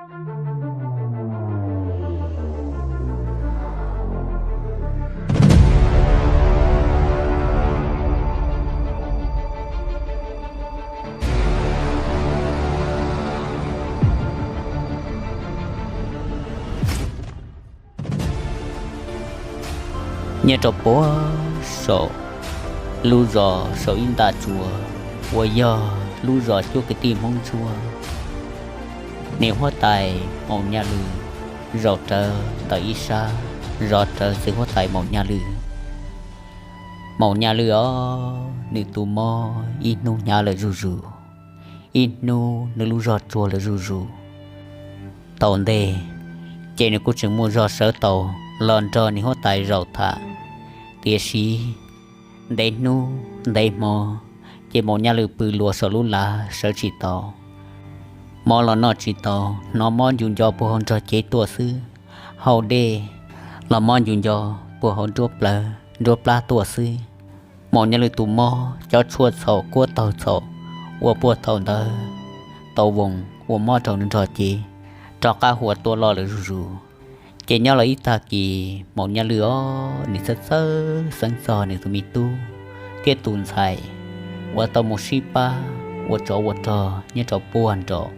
Nyob rau puag saum lub zos saum ib nta tsuas uas yog lub zos cuab kwv tij Hmoob Ntsuab, niam huab tais Maum Nyaj Lwj zaum rawv tawm ib sab, zov rawv txiv huab tais Maum Nyaj Lwj. Maum Nyaj Lwj os, nws tus mob ib hnub hnyav lawm zuj zus, ib hnub nws lub zog tsuag lawm zuj zus. Thaum ntej ces nws kuj tseem muaj zog sawv tau los nrog niam huab tais zaum tham, tiam sis ntev hnub ntev hmo ces Maum Nyaj Lwj pw luas saum lub lav sawv tsis tau, mob los noj tsis tau, hnov mob ncu nco puag hauv nrog cev tuaj xwb, haus dej los mob ncu nco puag hauv nruab plab tuaj xwb. Maum Nyaj Lwj tus mob cov tshuaj txhaum kuab taug txhaum uas puag thaum ntawd tau voos uas mob rau nws nrog cev rov qab huam tuaj loj lawm zuj zus. Ces nyob los ib tag kis Maum Nyaj Lwj os, nws txhawj txhawj xeeb txog nws tus me tub thiab tus ntxhais uas tau mus sib pab ua tsov ua rog nyob rau puag nraum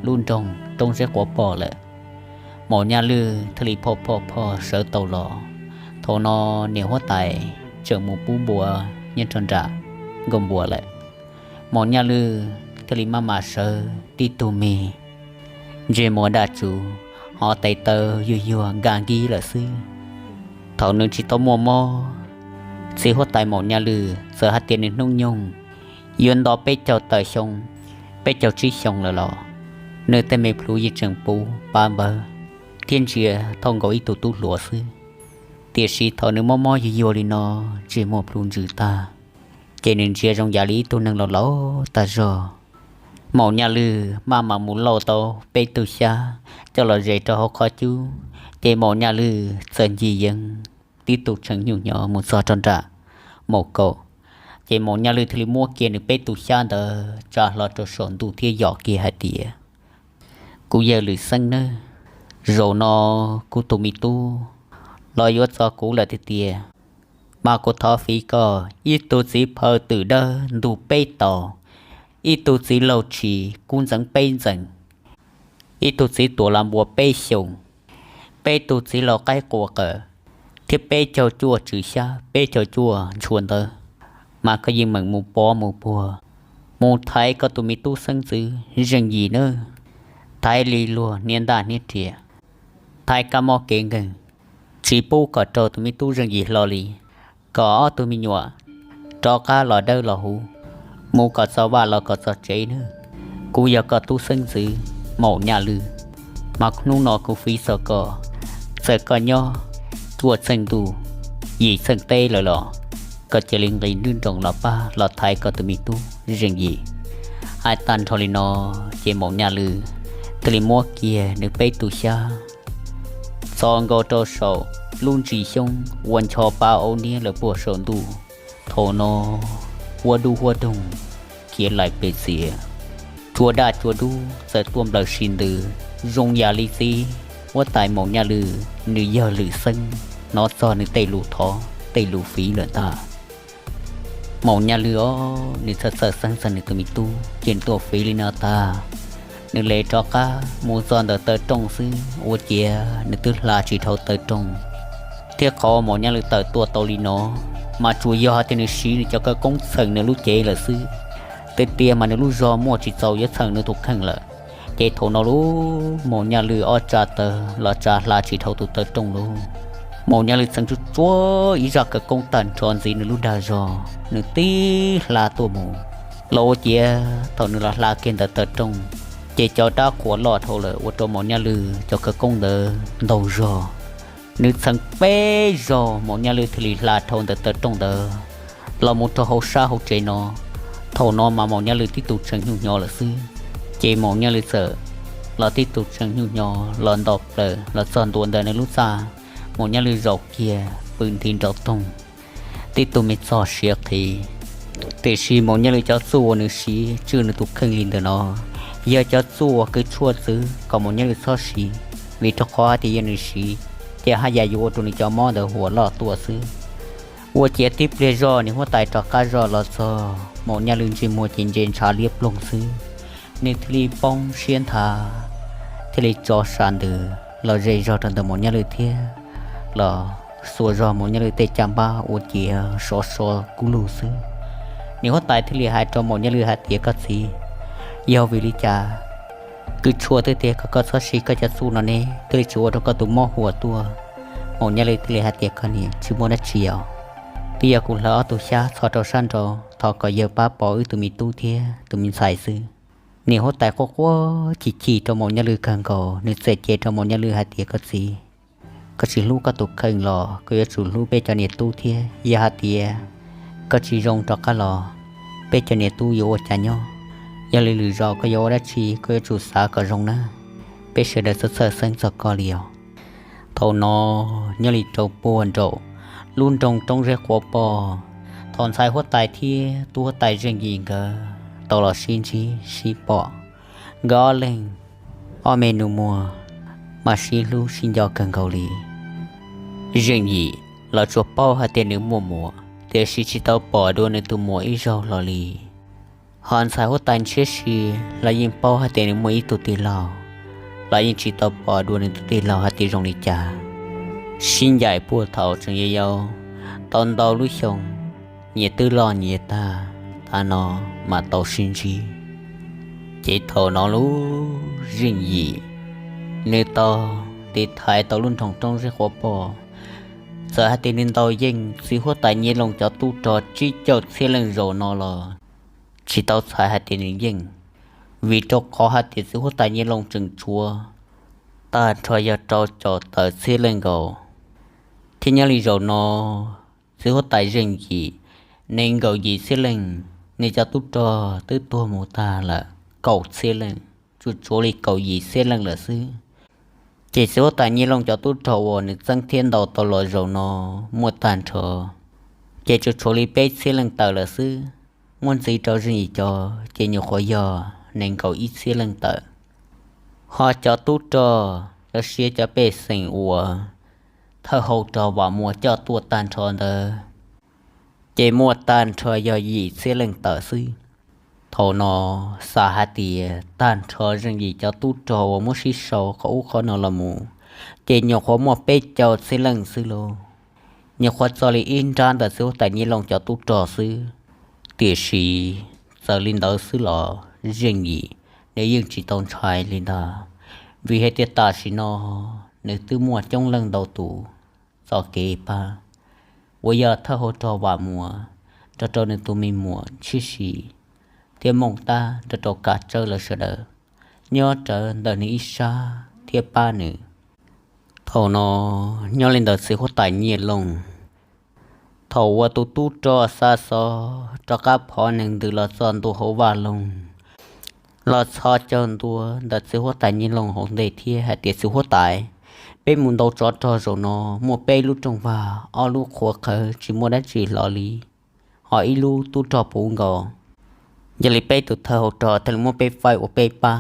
lub nroog Roob Zeb Quav Poj lawm. Maum Nyaj Lwj thiaj li phom phom phom sawv tau los. Thaum no niam huab tais tseem mus pub npua nyob rau nram nkuaj npua lawm. Maum Nyaj Lwj thiaj li maj mam sawv tib tug me ntsej muag daj tsuv, hov tes taw yuag yuag nkag nkig lawm xwb. Thaum nws tsis tau muaj mob, txiv huab tais Maum Nyaj Lwj txawm hais tias nws hnub nyoog yuav nto peb caug tawm xyoo, peb caug tsib xyoo lawm los nws tej me plhu yeej tseem puv pab npawg thiab ntsia thauj nkaus ib tug tub hluas xwb. Tiam sis thaum nws mob mob yuag yuag li no, ntsej muag plhu ntsws tag, ces nws ntsia zoo yam li ib tug neeg laus laus tag zog. Maum Nyaj Lwj maj mam mus lauj tau peb tug xyab coj los zes rau hauv qhov cub, ces Maum Nyaj Lwj txawm ncig yees tib tug tshee nyuj hnyo mus txog rau nram Maum Kaum. Ces Maum Nyaj Lwj thiaj li muab kiag nws peb tug xyab ntawd tsa hlo rau saum ntuj thiab yom kiag hais tias, Kuv yawg Lwm Xeeb nawb, zaum no kuv tus me tub los yuav txog kuv lawm tiag tiag, mas kuv thov fiv koj ib tug txiv phaw twm dawb ntug peb tos, ib tug txiv laug tshis kub ntxeev peb ntxees, ib tug txiv tuam las npua peb xyoos, peb tug txiv laug qaib qua qawm, thiab peb caug cuaj tswm xyab peb caug cuaj ntshua ntawv, mas koj yeej meem mus pov mus puag, mus thaiv koj tus me tub xeeb ntxwv Zeej Yim nawb. Thaiv li luag hniav ntaj hniav riam, thaiv kab mob kev nkeeg, tsis pub kom raug tus me tub Zeej Yim hlo li, kom ob tug me nyuam rov qab los dawb los huv, mus kom txog vaj los kom txog tsev nawb. Kuv yog koj tub xeeb ntxwv Maum Nyaj Lwj, mas hnub no kuv fiv txog koj, txawm koj nyob cuaj txheej ntuj yim txheej teb lawm los koj cia li nqis nruab nroos los pab los thaiv koj tus me tub Zeej Yim. Hais tag nrho li no, ces Maum Nyaj Lwj thiaj li muab kiag nws peb tug xyab txo nkaus rau saum lub ntsis xyoob ua ncho pab aub niab lawm puag saum ntuj. Thaum no huab dub huab doog khiav laim pes txias, tsua daj tsua dub txawm tuaj nplawm si ntws zoo yam li txiv huab tais Maum Nyaj Lwj nws yawg Lwm Xeeb hnov txog nws tej lus thov tej lus fiv lawm ntag. Maum Nyaj Lwj os, nws txhawj txhawj xeeb txog nws tus me tub ces nws tuaj fiv li no tag, nws le rov qab mus txog ntawm taw rooj xwb ua ciav nws twb hla tsis dhau taw rooj. Thiab qhov Maum Nyaj Lwj tawm tuaj tau li no, mas tsuas yog hais tias nws siv nws cov khawv koob txheem nws lub cev lawm xwb. Tiag tiag mas nws lub zog muaj tsis txaus yuav txheem nws tus kheej lawm. Ces thaum no lub Maum Nyaj Lwj ob tsa taw los tsa hla tsis dhau tus taw rooj lauj. Maum Nyaj Lwj txheev tsuj tsuav ib zaj khawv koob tag nrho ntxiv nws lub dag zog, nws tib hla tuaj mus. Los ua ciav thaum nws los hla kiag ntawm taw rooj, ces cov dab qhuas loj dhau lawm ua rau Maum Nyaj Lwj cov khawv koob ntawd ntaug zog. Nws txheev peb zaug Maum Nyaj Lwj thiaj li hla dhau ntawm taw rooj ntawd los mus rau hauv sab hauv tsev no. Thaum no mas Maum Nyaj Lwj tib tug tshee nyuj hnyo lawm xwb. Ces Maum Nyaj Lwj txawm los tib tug tshee nyuj hnyo los nto plaws los txog ntua ntawm nws lub txaj. Maum Nyaj Lwj zaum kiag pw nthi nraum toog, tib tug me txog siav qhi. Tiam sis Maum Nyaj Lwj cov txuj uas nws siv tswj nws tus kheej li ntawm no, yog cov txuj uas kws tshuaj txwv kom Maum Nyaj Lwm txhob siv, vim rau qhov hais tias yog nws siv ces haj yam yuav ua rau nws cov mob ntawd huam loj tuaj xwb. Ua ciav tib pliag zog niam huab tais rov qab zoj los txog, Maum Nyaj Lwm ntsej muag ces ntse ntshav liab ploog xwb. Nws thiaj li poob siab nthav, thiaj li tso sam ntws los ze zog rau ntawm Maum Nyaj Lwm thiab los xuas zog Maum Nyaj Lwm tej caj npab ua ciav sov so kub lug xwb. Niam huab tais thiaj li hais rau Maum Nyaj Lwm hais tias, koj txiv, yog vim li cas kws tshuaj twb tias kom koj txhob siv koj cov txuj no ne thiaj li tsis ua rau koj tus mob huam tuaj? Maum Nyaj Lwm thiaj li hais tias, koj niam, tsis muaj dab tsi os, twb yog kuv hlawv ob tug xyab txhos rau sab nraud thov kom yawg pab pov wb tus me tub thiab tus me ntxhais xwb. Niam huab tais quaj quaj chim chim rau Maum Nyaj Lwm kawg nkaus, nws txawm cem rau Maum Nyaj Lwm hais tias, koj txiv, koj tsis hlub koj tus kheej los koj yuav tsum hlub peb cov niam tub thiab. Yog hais tias koj tsis zoo rov qab los, peb cov niam tub yuav ua cas nyob? Yog li lwm zaus koj yuav ua dab tsi koj yuav tsum xav kom zoo na, peb sawv daws txhawj txhawj xeeb txog koj li os. Thaum no nyob li rau puag nraum lub nroog Roob Zeb Quav Poj, thaum ntxhais huab tais thiab tub huab tais Zeej Yim nkawd tau los sib ntsib sib pom, nkawd ob leeg ob me nus muag mas sib hlub sib nco kawg nkaus li. Zeej Yim los tsuas paub hais tias nws muaj muam, tiam sis tsis tau pom dua nws tus muam ib zaug los li. Ho ntxhais huab tais Ntshiab Si los yeej paub hais tias nws muaj ib tug tij laug, los yeej tsis tau pom dua nws tus tij laug hais tias zoo li cas. Sib ncaim puag thaum tseem yau yau, tau ntau lub xyoo, nyias twb loj nyias tag, tav no mas tau sib ntsib. Ces thaum no lub Zeej Yim, nws tau tiv thaiv tau lub nroog Roob Zeb Quav Poj. Txawm hais tias nws ntaus yeej txiv huab tais Nyiaj Looj cov tub rog tsib caug txhiab leej zaum no los tsis tau txhais hais tias nws yeej, vim rau qhov hais tias txiv huab tais Nyiaj Looj tseem tshuav tag nrho yog rau caum tawm txhiab leej nkaus. Thiab nyob li zaum no, txiv huab tais Zeej Yim, nees nkaum yim txhiab leej, nws cov tub rog twb tuag mus tag lawm kaum txhiab leej, tsuas tshuav li kaum yim txhiab leej lawm xwb. Ces txiv huab tais Nyiaj Looj cov tub rog uas nws txeeb thiab ntaus tau los zaum no muaj tag nrho ces tsuas tshuav li peb txhiab leej tawm lawm xwb. Muab ntxiv rau Zeej Yim cov ces nyuam qhuav yog nees nkaum ib txhiab leej tawm. Ho cov tub rog los sis cov pej xeem uas thawj hau rog Vam Muas coj tuaj tag nrho ntawd ces muaj tag nrho yog yim txhiab leej tawm xwb. Thaum no xav hais tias tag nrho Zeej Yim cov tub rog uas muab sib sau qhov ub qhov no los mus ces nyuam qhuav muaj peb caug txhiab leej xwb lauj. Nyuam qhuav txog li ib nrab ntawm txiv huab tais Nyiaj Looj cov tub rog xwb. Tiam sis txawm li ntawd xwb los Zeej Yim nws yeej tsis tau ntshai li ntag, vim hais tias tam sim no nws twb muaj coob leej ntau tus txoj kev pab, uas yog thawj hau rog Vam Muas nrog rau nws tus me muam Ntshiab Si thiab Mooj Tab nrog rau Kav Tsawb lawv sawv daws nyob rawv ntawm nws ib sab thiab pab nws. Thaum no nyob li ntawd txiv huab tais Nyiaj Looj, thaum uas tus tub rog xa xov rov qab phov neeg ntws los txog ntua hauv vaj loog, los txhos caug ntua ntawm txiv huab tais Nyiaj Looj hauv ntej thiab hais tias, txiv huab tais, peb mus ntaus tsov rog zaum no muaj peb lub rooj vag, ob lub qhuav qhawv tsis muaj dab tsi hlo li, ho ib lub tub rog puv nkaus. Yog li peb tus thawj hau rog thiaj li muab peb faib ua peb pab.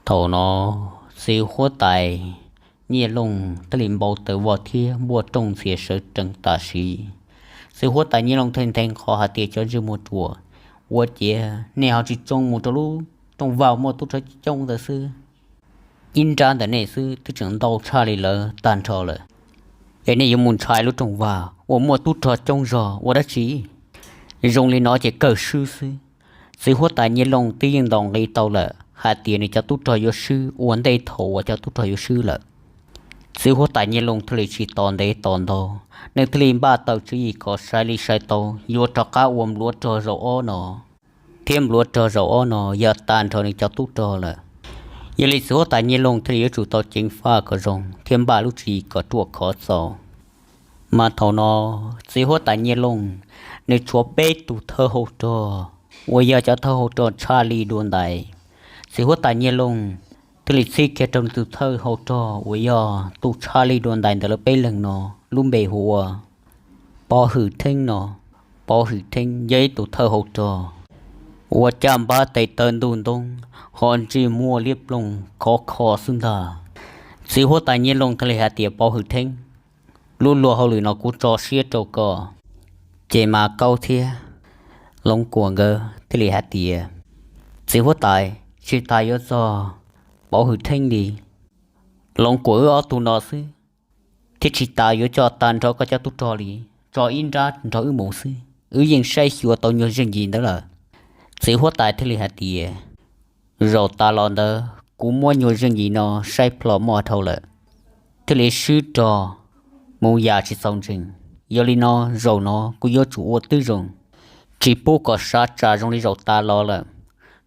Thaum no txiv huab tais Nyiaj Looj thiaj li npau taws vog thiab npuaj rooj ntxias sawv tsees tam sim. Txiv huab tais Nyiaj Looj thiaj nthe qhov hais tias, cov ntsej muag ruam, ua ciav nej ho tsis tsoo mus rau lub rooj vag muaj tub rog coob ntawd xwb. Ib nrab ntawm nej xwb twb tseem ntau tshaj li lawv tag nrho lawm, es nej yuav mus ntshai lub rooj vag uas muaj tub rog coob zog ua dab tsi? Zoo li no ces kawg swb xwb. Txiv huab tais Nyiaj Looj twb yeej ntaus nqi tau lawm hais tias nws cov tub rog yuav swb ua ntej thaum uas cov tub rog yuav swb lawm. Txiv huab tais Nyiaj Looj thiaj li tsis tos ntev tos ntau, nws thiaj li npaj tau tswv yim kom sai li sai tau yuav rov qab ua npluav rog zaum ob no, thiab npluav rog zaum ob no yog tag nrho nws cov tub rog lawm. Yog li txiv huab tais Nyiaj Looj thiaj li yuav tsum tau ceev faj kom zoo thiab npaj lub tswv yim kom ruaj khov txaus. Mas thaum no txiv huab tais Nyiaj Looj nws tshuav peb tus thawj hau rog uas yog cov thawj hau rog tshaj li dua ntais. Txiv huab tais Nyiaj Looj thiaj li txhib kiag rau nws tus thawj hau rog uas yog tus tshaj li dua ntais ntawm lawv peb leeg no, lub npe hu ua Pov Hwm Theeb no. Pov Hwm Theeb yog ib tus thawj hau rog ua caj npab tes taw ntuj ntoob, ho ntsej muag liab ploog khov kho xwb ntag. Txiv huab tais Nyiaj Looj thiaj li hais tias, Pov Hwm Theeb, lub luag hauj lwm no kuv tso siab rau koj. Ces Mas Kaub thiab Loov Kuam nkawd thiaj li hais tias, Txiv huab tais, tsis tas yuav txog Pov Hwm Theeb li, Loov Kuam wb ob tug no xwb, thiab tsis tas yuav coj tag nrho koj cov tub rog li, tso ib nrab nrog wb mus xwb, wb yeej saib xyuas tau nyuag Zeej Yim ntawd lawm. Txiv huab tais thiaj li hais tias, Zaum tas los ntawd kuv muab nyuag Zeej Yim no saib plho muaj dhau lawm, thiaj li swb rog mus yam tsis txaus ntseeg. Yog li no, zaum no kuv yuav tsum ua twb zoo, tsis pub kom sav tsam zoo li zaum tas los lawm.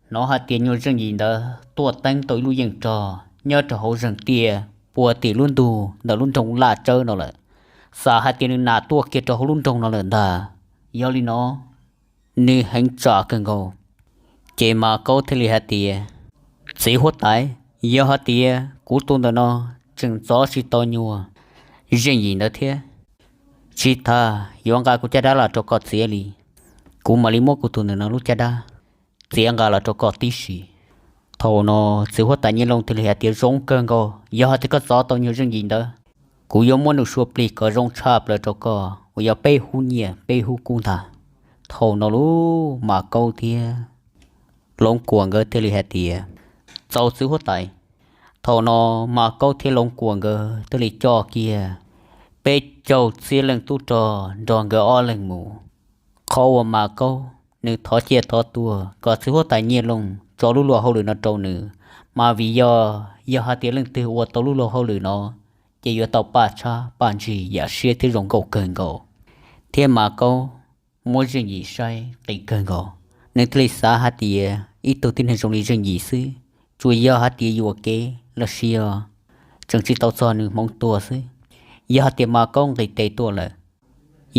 Hnov hais tias nyuag Zeej Yim ntawd tuaj teeb tau ib lub yeej rog nyob rau hauv zeeg tiaj puag tim lub ntug ntawm lub nroog Laj Tsawb no lawm. Xav hais tias nws nam tuaj kiag rau hauv lub nroog no lawm ntag. Yog li no, nws heev tsam kawg nkaus. Ces Mas Kaub thiaj li hais tias, Txiv huab tais, yog hais tias kuv tus ntawm no tseem txov tsis tau nyuag Zeej Yim ntawd thiab, tsis tas yuav nqa kuv caj dab los rau koj txiav li. Kuv mam li muab kuv tus ntawm no lub caj dab txiav nqa los rau koj tib si. Thaum no txiv huab tais Nyiaj Looj thiaj li hais tias, Zoo kawg nkaus, yog hais tias koj txov tau nyuag Zeej Yim ntawd, kuv yuav muab nws sua plig kom zoo tshaj plaws rau koj uas yog peb hub nyiaj peb hub kub ntag. Thaum no lub Mas Kaub thiab Loov Kuam nkawd thiaj li hais tias, Txaus txiv huab tais. Thaum no Mas Kaub thiab Loov Kuam nkawd thiaj li coj kiag peb caug txhiab leej tub rog nrog nkawd ob leeg mus. Qhov uas Mas Kaub nws thov ciaj thov tuag kom txiv huab tais Nyiaj Looj tso lub luag hauj lwm no rau nws, mas vim yog, yog hais tias leej twg ua tau lub luag hauj lwm no, ces yuav tau paj tshab paj ntsig yam siab thiab zoo nkauj kawg nkaus. Thiab Mas Kaub muab Zeej Yim saib qis kawg nkaus, nws thiaj li xav hais tias ib tug tib neeg zoo li Zeej Yim xwb, tsuas yog hais tias yuam kev los sis yog tseem tsis tau txog nws hmoov tuag xwb. Yog hais tias Mas Kaub nqis tes tuaj lawm,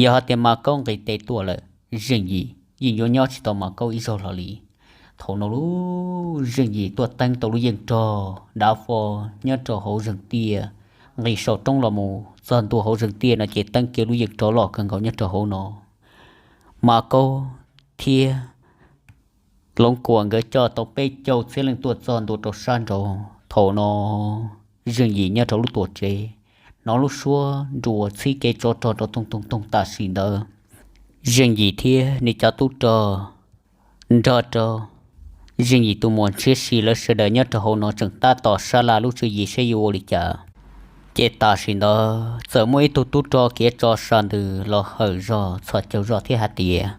yog hais tias Mas Kaub nqis tes tuaj lawm, Zeej Yim yeej yuav nyob tsis tau Mas Kaub ib zaug hlo li. Thaum no lub Zeej Yim tuaj teeb tau lub yeej rog dav fo nyob rau hauv zeeg tiaj, nqis saum roob los mus txog ntua hauv zeeg tiaj no ces teeb kiag lub yeej rog loj kawg nkaus nyob rau hauv no. Mas Kaub thiab Loov Kuam nkawd coj tau peb caug txhiab leej tuaj txog ntua rau sab nraud. Thaum no Zeej Yim nyob rau lub tuam tsev, hnov lub suab nruas txhib kev tsov rog rau toog toog toog tam sim ntawd. Zeej Yim thiab nws cov tub rog nrog rau Zeej Yim tus muam Ntshiab Si lawv sawv daws nyob rau hauv no tseem tab tom sab laj lub tswv yim saib yuav ua li cas. Ces tam sim ntawd txawm muaj ib tug tub rog khiav tso sa ntws los hawm zog txhos caug zog thiab hais tias,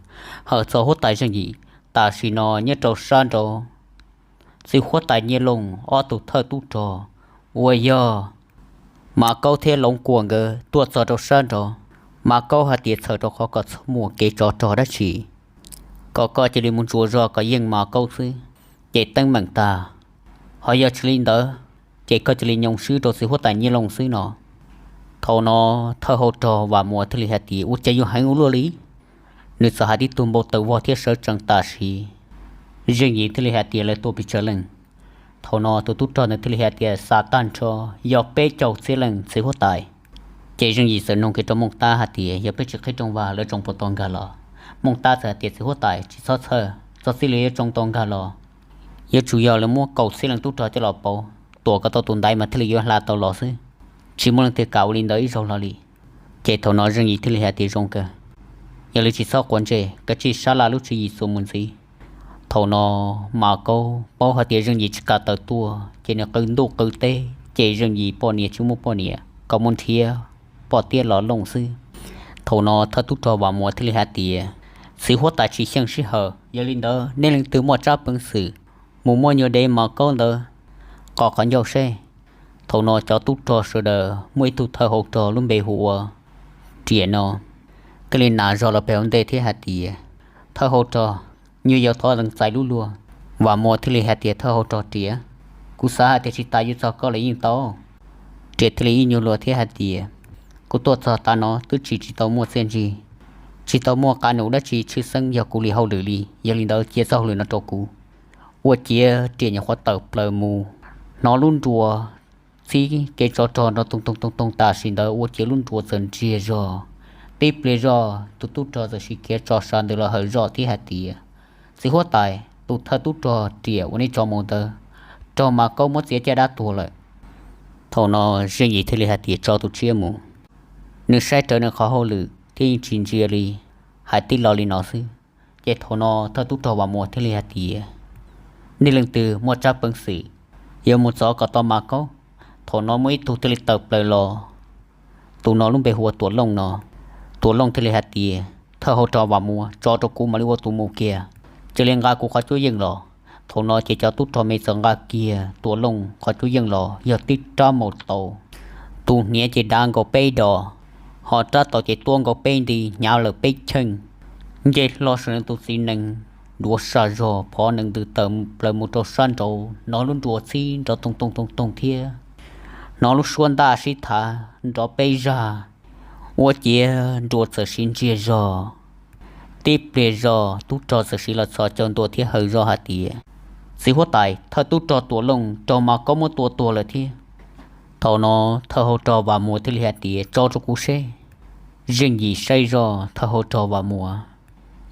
Hawm txog huab tais Zeej Yim, tam sim no nyob rau sab nraud, txiv huab tais Nyiaj Looj ob tug thawj tub rog uas yog Mas Kaub thiab Loov Kuam nkawd tuaj txog rau sab nraud. Mas Kaub hais tias txhawm rau qhov kom txhob muaj kev tsov rog dab tsi, kom koj cia li mus ntsuas zog kom yeej Mas Kaub xwb, ces teeb meem tag. Ho yog tsis li ntawd, ces koj cia li nyoo swb rau txiv huab tais Nyiaj Looj xwb no. Thaum no thawj hauv rog Vam Muas thiaj li hais tias, Ua cas yuav heev ua luaj li? Nws txawm hais tib tug npau taws vog thiab sawv tsees tam sim, Zeej Yim thiaj li hais tias, Lawv tuaj pes tsawg leej? Thaum no tus tub rog ntawd thiaj li hais tias, Xa tag nrho yog peb caug txhiab leej txiv huab tais. Ces Zeej Yim txawm noog kiag rau Mooj Tab hais tias, Yog peb tsis qhib rooj vag lawv tsoo puas tau nkag los? Mooj Tab txawm hais tias, Txiv huab tais, tsis txhob txhawj, txog txij li yuav tsoo tau nkag los, yuav tsum yog lawv muab kaum txhiab leej tub rog coj los pauv, tuam kom tau tus ntaiv mas thiaj li yuav hla tau los xwb. Tsis muaj leej twg kam ua li ntawd ib zaug hlo li. Ces thaum no Zeej Yim thiaj li hais tias, Zoo kawg, yog li tsis txhob quav ntsej, kav tsij sab laj lub tswv yim txuas mus ntxiv. Thaum no Mas Kaub paub hais tias Zeej Yim tsis kam tawm tuaj, ces nws qw ntuj qw teb, ces Zeej Yim poj niam tsis muaj poj niam, kom mus nrhiav poj tiab los looj xwb. Thaum no thawj tub rog Vam Muas thiaj li hais tias, Txiv huab tais tsis xyeej sij hawm, yog li ntawd nej leej twg muaj tsab peev xwm mus muab nyuag dev Mas Kaub ntawd qos qhov ncauj seb. Thaum no cov tub rog sawv daws muaj ib tug thawj hauv rog lub npe hu ua Riam no thiaj li nas zog los pem hauv ntej thiab hais tias, Thawj hauv rog, nyuag yau thov lees txais lub luag. Vam Muas thiaj li hais tias, Thawj hauv rog Riam, kuv xav hais tias tsis tas yuav txog koj lawm yeej tau. Riam thiaj li ib nyuag luag thiab hais tias, Kuv tuaj txog tav no twb tsis tsis tau muaj txiaj ntsig, tsis tau muaj qab nus dab tsi tshwj xeeb yog kuv li hauj lwm li, yog li ntawd cia txoj hauj lwm no rau kuv. Ua ciav Riam nyuam qhuav tawm plaws mus, hnov lub nruas txhib kev tsov rog nrov toog toog toog toog tam sim ntawd ua ciav lub nruas txawm ntsiag zog. Tib pliag zoj tus tub rog txawm sim khiav tso sa ntws los hawm zoj thiab hais tias, Txiv huab tais, tus thawj tub rog riam uas nej tso mus ntawd raug Mas Kaub muab txiav caj dab tuag lawm. Thaum no Zeej Yim thiaj li hais tias tso tus tsiaj mus. Nws saib rawv nws qhov hauj lwm thiab yeej tsis ntsia li, hais tib lo li no xwb. Ces thaum no thawj tub rog Vam Muas thiaj li hais tias, nej leej twg muaj tsab peev xwm yuav mus txov kom tau Mas Kaub? Thaum no muaj ib tug thiaj li tawm plaws los, tus no lub npe hu ua Tuam Looj no. Tuam Looj thiaj li hais tias, thawj hauv rog Vam Muas, tso rau kuv mam li ua tus mus kiag, cia li nqa kuv qhov cuab yeej los. Thaum no ces cov tub rog me txawm nqa kiag Tuam Looj qhov cuab yeej los yog tib rab maus taus, tus hniav ces dav nkaus peb dos, ho rab taus ces tuab nkaus peb nti, hnyav lawm peb cheej. Nce hlo saum nws tus txiv nees, duav saj zog phov nees ntws tawm plaws mus rau sab nraud, hnov lub nruas txhib nrov toog toog toog toog thiab hnov lub suab ntaj sib thav nrov peb zag, ua ciav nruas txawm siv ntsiag zog. Tib pliag zog tub rog txawm siv los txhos caug ntua thiab hawm zog hais tias, txiv huab tais, thawj tub rog Tuam Looj raug Mas Kaub muab tua tuag lawm thiab. Thaum no thawj hauv rog Vam Muas thiaj li hais tias, tso rau kuv seb. Zeej Yim saib zog thawj hauv rog Vam Muas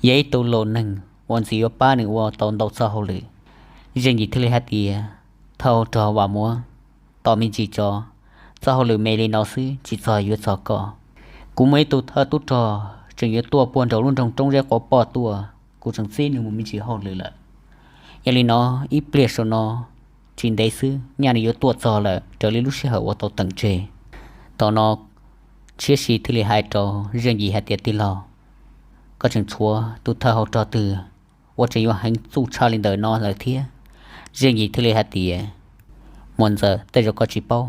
yog ib tug laus neeg uas ntxim yuav pab nws ua tau ntau txoj hauj lwm. Zeej Yim thiaj li hais tias, thawj hauv rog Vam Muas, tos me ntsis tso, txoj hauj lwm me li no xwb tsis txog yuav txog koj. Kuv muaj ib tug thawj tub rog tseem yuav tuaj puag nraum lub nroog Roob Zeb Quav Poj tuaj, kuv tseem txib nws mus me ntsis hauj lwm lawm. Yog li no, ib pliag saum no tsis ntev xwb nyaj nws yuav tuaj txog lawm raws li lub sij hawm uas tau teem tseg. Thaum no Ntshiab Si thiaj li hais rau Zeej Yim hais tias, tij laug, koj tseem tshuav tus thawj hauv rog twg uas tseem yuav heev txuj tshaj li ntawm no lawm thiab? Zeej Yim thiaj li hais tias, muam ntxawm, tej zaum koj tsis paub.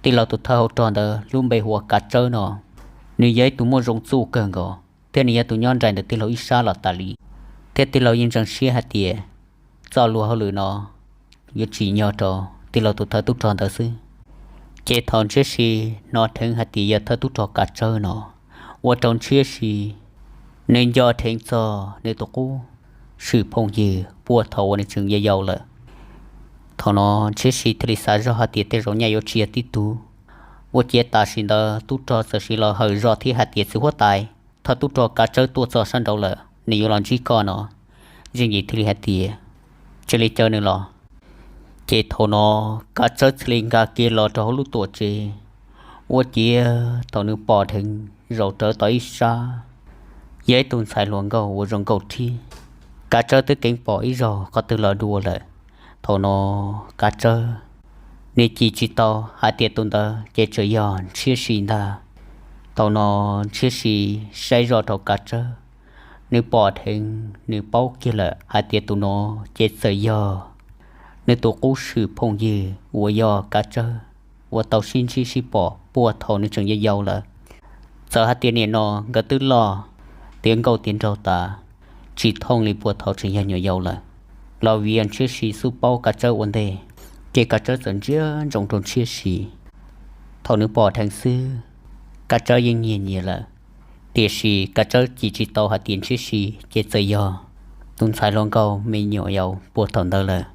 Tij laug, tus thawj hauv rog ntawd lub npe hu ua Kav Tsawb no, nws yog ib tug muaj zoo txuj kawg nkaus thiab nws yog tus nyob nraim ntawm tij laug ib sab los tas li, thiab tij laug yeej ntseeg siab hais tias txoj luag hauj lwm no yuav tsim nyog rau tij laug tus thawj tub rog ntawd xwb. Ces thaum Ntshiab Si hnov dheev hais tias yog thawj tub rog Kav Tsawb no, ua rau Ntshiab Si nws nco dheev txog nws tus qub swm phooj ywg puag thaum uas nws tseem yau yau lawm. Thaum no Ntshiab Si thiaj li xav zog hais tias tej zaum nyaj yuav tsis yog tib tug. Ua ciav tam sim ntawd tub rog txawm siv los hawm zog thiab hais tias, txiv huab tais, thawj tub rog Kav Tsawb tuaj txog sab nraud lawm, nws yuav los ntsib koj no. Zeej Yim thiaj li hais tias, cia li caw nws los. Ces thaum no Kav Tsawb thiaj li nkag kiag los rau hauv lub tuam tsev. Ua ciav thaum nws pom dheev zaum rawv tom ib sab, yog ib tug ntxhais hluas nkauj uas zoo nkauj thiab. Kav Tsawb twb keev pom ib zaug qhov twg los dua lawm. Thaum no Kav Tsawb nws cim tsis tau hais tias tus ntawd ces tseem yog Ntshiab Si ntag. Thaum no Ntshiab Si saib zoj rau Kav Tsawb, nws pom dheev nws paub kiag lawm hais tias tus no ces txawm yog nws tus qub swm phooj ywg uas yog Kav Tsawb uas tau sib ntsib sib pom puag thaum nws tseem yau yau lawm. Txawm hais tias nim no nkawd twb loj tiav nkauj tiav nraug tas, tsis thooj li puag thaum tseem yog nyuam yaus lawm, los vim yog Ntshiab Si xub paub Kav Tsawb ua ntej, ces Kav Tsawb txawm ntsia ntsoov rau Ntshiab Si. Thaum nws pom dheev xwb, Kav Tsawb yeej nyiag nyias lawm, tiam sis Kav Tsawb cim tsis tau hais tias Ntshiab Si ces txawm yog tus ntxhais hluas nkauj me nyuam yaus puag thaum ntawd lawm.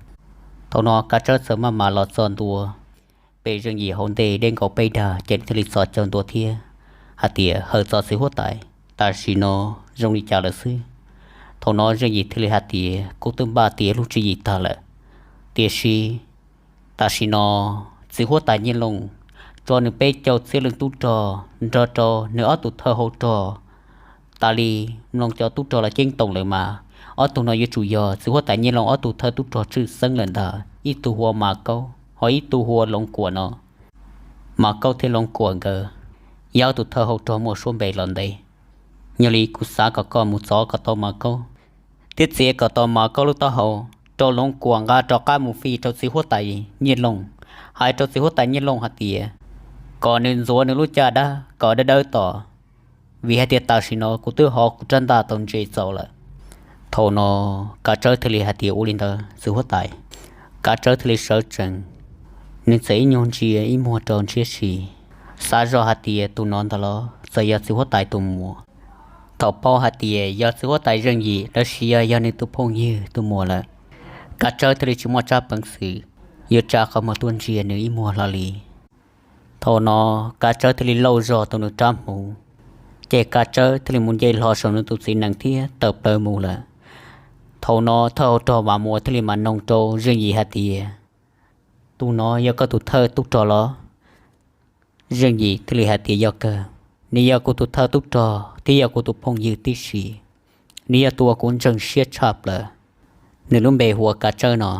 Thaum no Kav Tsawb txawm maj mam los txog ntua pem Zeej Yim hauv ntej deb nkaus peb dag, ces nws thiaj li txhos caug ntua thiab hais tias, hawm txog txiv huab tais, tam sim no zoo li cas lawm xwb? Thaum no Zeej Yim thiaj li hais tias, kuv twb npaj tiav lub tswv yim tag lawm, tiam sis tam sim no txiv huab tais Nyiaj Looj tso nws peb caug txhiab leej tub rog nrog rau nws ob tug thawj hauv rog tas li mloog cov tub rog los ceeb toom lawm mas, ob tug no yuav tsum yog txiv huab tais Nyiaj Looj ob tug thawj tub rog tshwj xeeb lawm ntag, ib tug hu ua Mas Kaub, ho ib tug hu ua Loov Kuam no. Mas Kaub thiab Loov Kuam nkawd yog ob tug thawj hauv rog muaj suab npe los ntev. Yog li kuv xav kom koj mus txov kom tau Mas Kaub, thiab txiav kom tau Mas Kaub lub taub hau rau Loov Kuam nqa rov qab mus fij rau txiv huab tais Nyiaj Looj, hais rau txiv huab tais Nyiaj Looj hais tias kom nws ntxuav nws lub caj dab kom dawb dawb tos, vim hais tias tam sim no kuv twb hov kuv rab ntaj tau ntse txaus lawm. Thaum no Kav Tsawb thiaj li hais tias, ua li ntawd txiv huab tais. Kav Tsawb thiaj li sawv tsees, nws txawm ib nyuag ntsia ib muag rau Ntshiab Si, xav zoj hais tias tus no ntag los txawm yog txiv huab tais tus muam. Thaum paub hais tias yog txiv huab tais Zeej Yim los sis yog, yog nws tus phooj ywg tus muam lawm, Kav Tsawb thiaj li tsis muaj tsab peev xwm yuav tsa qhov muag tuaj ntsia nws ib muag hlo li. Thaum no Kav Tsawb thiaj li lauj zog tau nws rab hmuv, ces Kav Tsawb thiaj li mus nce hlo saum nws tus txiv nees thiab tawm plaws mus lawm. Thaum no thawj hauv rog Vam Muas thiaj li mam noog rau Zeej Yim hais tias, tus no yog koj tus thawj tub rog los? Zeej Yim thiaj li hais tias, yog kawg, nws yog kuv tus thawj tub rog thiab yog kuv tus phooj ywg tib si. Nws yog tus uas kuv ntseeg siab tshaj plaws. Nws lub npe hu ua Kav Tsawb no.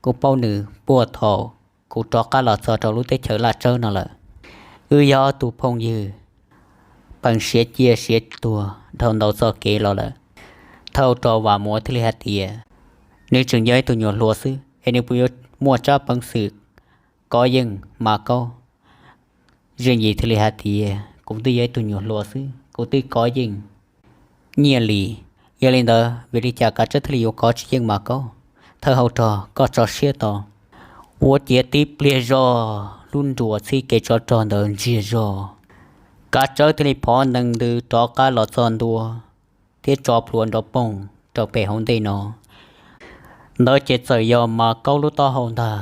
Kuv paub nws puag thaum kuv rov qab los txog rau lub teb chaws Laj Tsawb no lawm. Wb yog ob tug phooj ywg, peem siav cia siav tuag dhau ntau txoj kev los lawm. Thawj hauv rog Vam Muas thiaj li hais tias, nws tseem yog ib tug nyuam hluas xwb es nws puas yuav muaj tsab peev xwm kov yeej Mas Kaub? Zeej Yim thiaj li hais tias, kuv twb yog ib tug nyuam hluas xwb, kuv twb kov yeej Nyiaj Lis. Yog li ntawd vim li cas Kav Tsawb thiaj li yuav kov tsis yeej Mas Kaub? Thawj hauv rog, koj tso siab tau. Ua ciav tib pliag zog lub nruas txhib kev tsov rog ntawd ntsiag zog, Kav Tsawb thiaj li phov ntees ntws rov qab los txog ntua thiab tso plhuav nrov poog rau pem hauv ntej no. Ntawd ces txawm yog Mas Kaub lub taub hau ntag.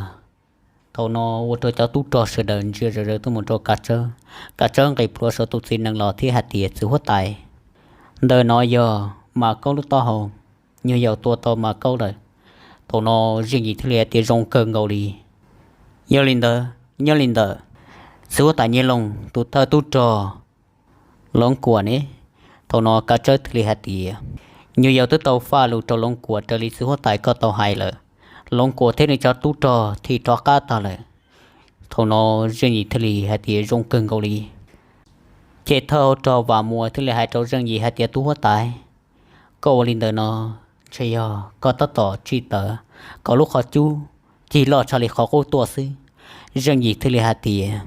Thaum no ua rau cov tub rog sawv daws ntsia zom zaws tuaj mus rau Kav Tsawb. Kav Tsawb nqis plhuav saum tus txiv nees los thiab hais tias, txiv huab tais, ntawm no yog Mas Kaub lub taub hau, nyuag yaus tua tau Mas Kaub lawm. Thaum no Zeej Yim thiaj li hais tias, zoo kawg nkaus li. Yog li ntawd, nyob li ntawm txiv huab tais Nyiaj Looj tus thawj tub rog Loov Kuam ne? Thaum no Kav Tsawb thiaj li hais tias, nyuag yaus twb tau faj lus rau Loov Kuam raws li txiv huab tais koj tau hais lawm. Loov Kuam thiab nws cov tub rog thim rov qab tag lawm. Thaum no Zeej Yim thiaj li hais tias, zoo kawg nkaus li. Ces thawj hauv rog Vam Muas thiaj li hais rau Zeej Yim hais tias, tub huab tais, koj ua li ntawd no ntshe yog koj tab tom tsim tawv kom lub qhov cub cig loj tshaj li qhov qub tuaj xwb. Zeej Yim thiaj li hais tias,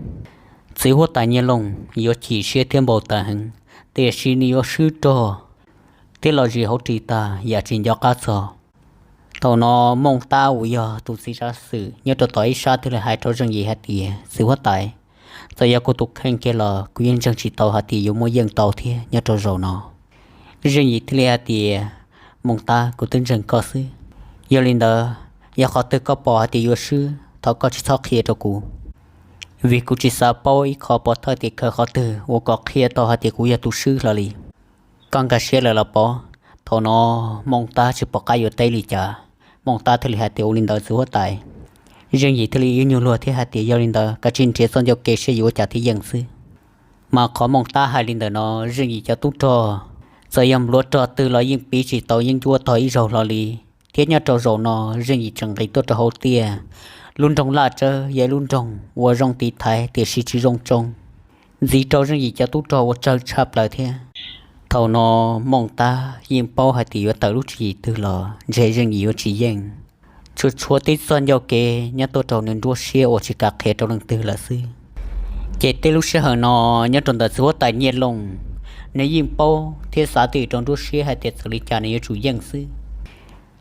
txiv huab tais Nyiaj Looj yuav chim siab thiab npau taws heev, tiam sis nws yuav swb rog thiab los zis hauv ris tag yam tsis nco qab txog. Thaum no Mooj Tab uas yog tus txiv tsav xwm nyob rau tom ib sab thiaj li hais rau Zeej Yim hais tias, txiv huab tais, txawm yog kuv tus kheej kiag los kuv yeej ntseeg tsis tau hais tias yuav muaj yeej tau thiab nyob rau zaum no. Zeej Yim thiaj li hais tias, Mooj Tab, kuv twb ntseeg koj xwb. Yog li ntawd, yog qhov twg koj pom hais tias yuav swb, thov koj tsis txhob qhia rau kuv, vim kuv tsis xav paub ib qho pov thawj tim khawv qhov twg uas kom qhia tau hais tias kuv yog tus swb hlo li. Koj nkag siab lawm los pov? Thaum no Mooj Tab tsis pom qab yuav teb li cas, Mooj Tab thiaj li hais tias, ua li ntawd txiv huab tais. Zeej Yim thiaj li ib nyuag luag thiab hais tias, yog li ntawd kav tsij nrhiav txoj ncauj ke seb yuav ua cas thiaj yeej xwb. Mas qhov Mooj Tab hais li ntawm no, Zeej Yim cov tub rog txawm yog npluav rog twg los yeej piv tsis tau yeeb ncuab tog ib zaug hlo li. Thiab nyob rau zaum no Zeej Yim tseem nqis tuaj rau hauv tiaj. Lub nroog Laj Tsawb yog ib lub nroog uas zoo tiv thaiv tiam sis tsis zoo tsoo, ntxiv rau Zeej Yim cov tub rog ua tsawg tshaj plaws thiab. Thaum no Mooj Tab yeej paub hais tias yuav tawm lub tswv yim twg los ntshe Zeej Yim yuav tsis yeej. Tsuas tshuav tib txoj ncauj kev nyob tuaj rau nws nruab siab uas tsis kam qhia rau leej twg lawm xwb. Ces tej lub sij hawm no nyob rau ntawm txiv huab tais Nyiaj Looj, nws yeej paub thiab xav twj ywm rau nruab siab hais tias txawm li cas nws yuav tsum yeej xwb.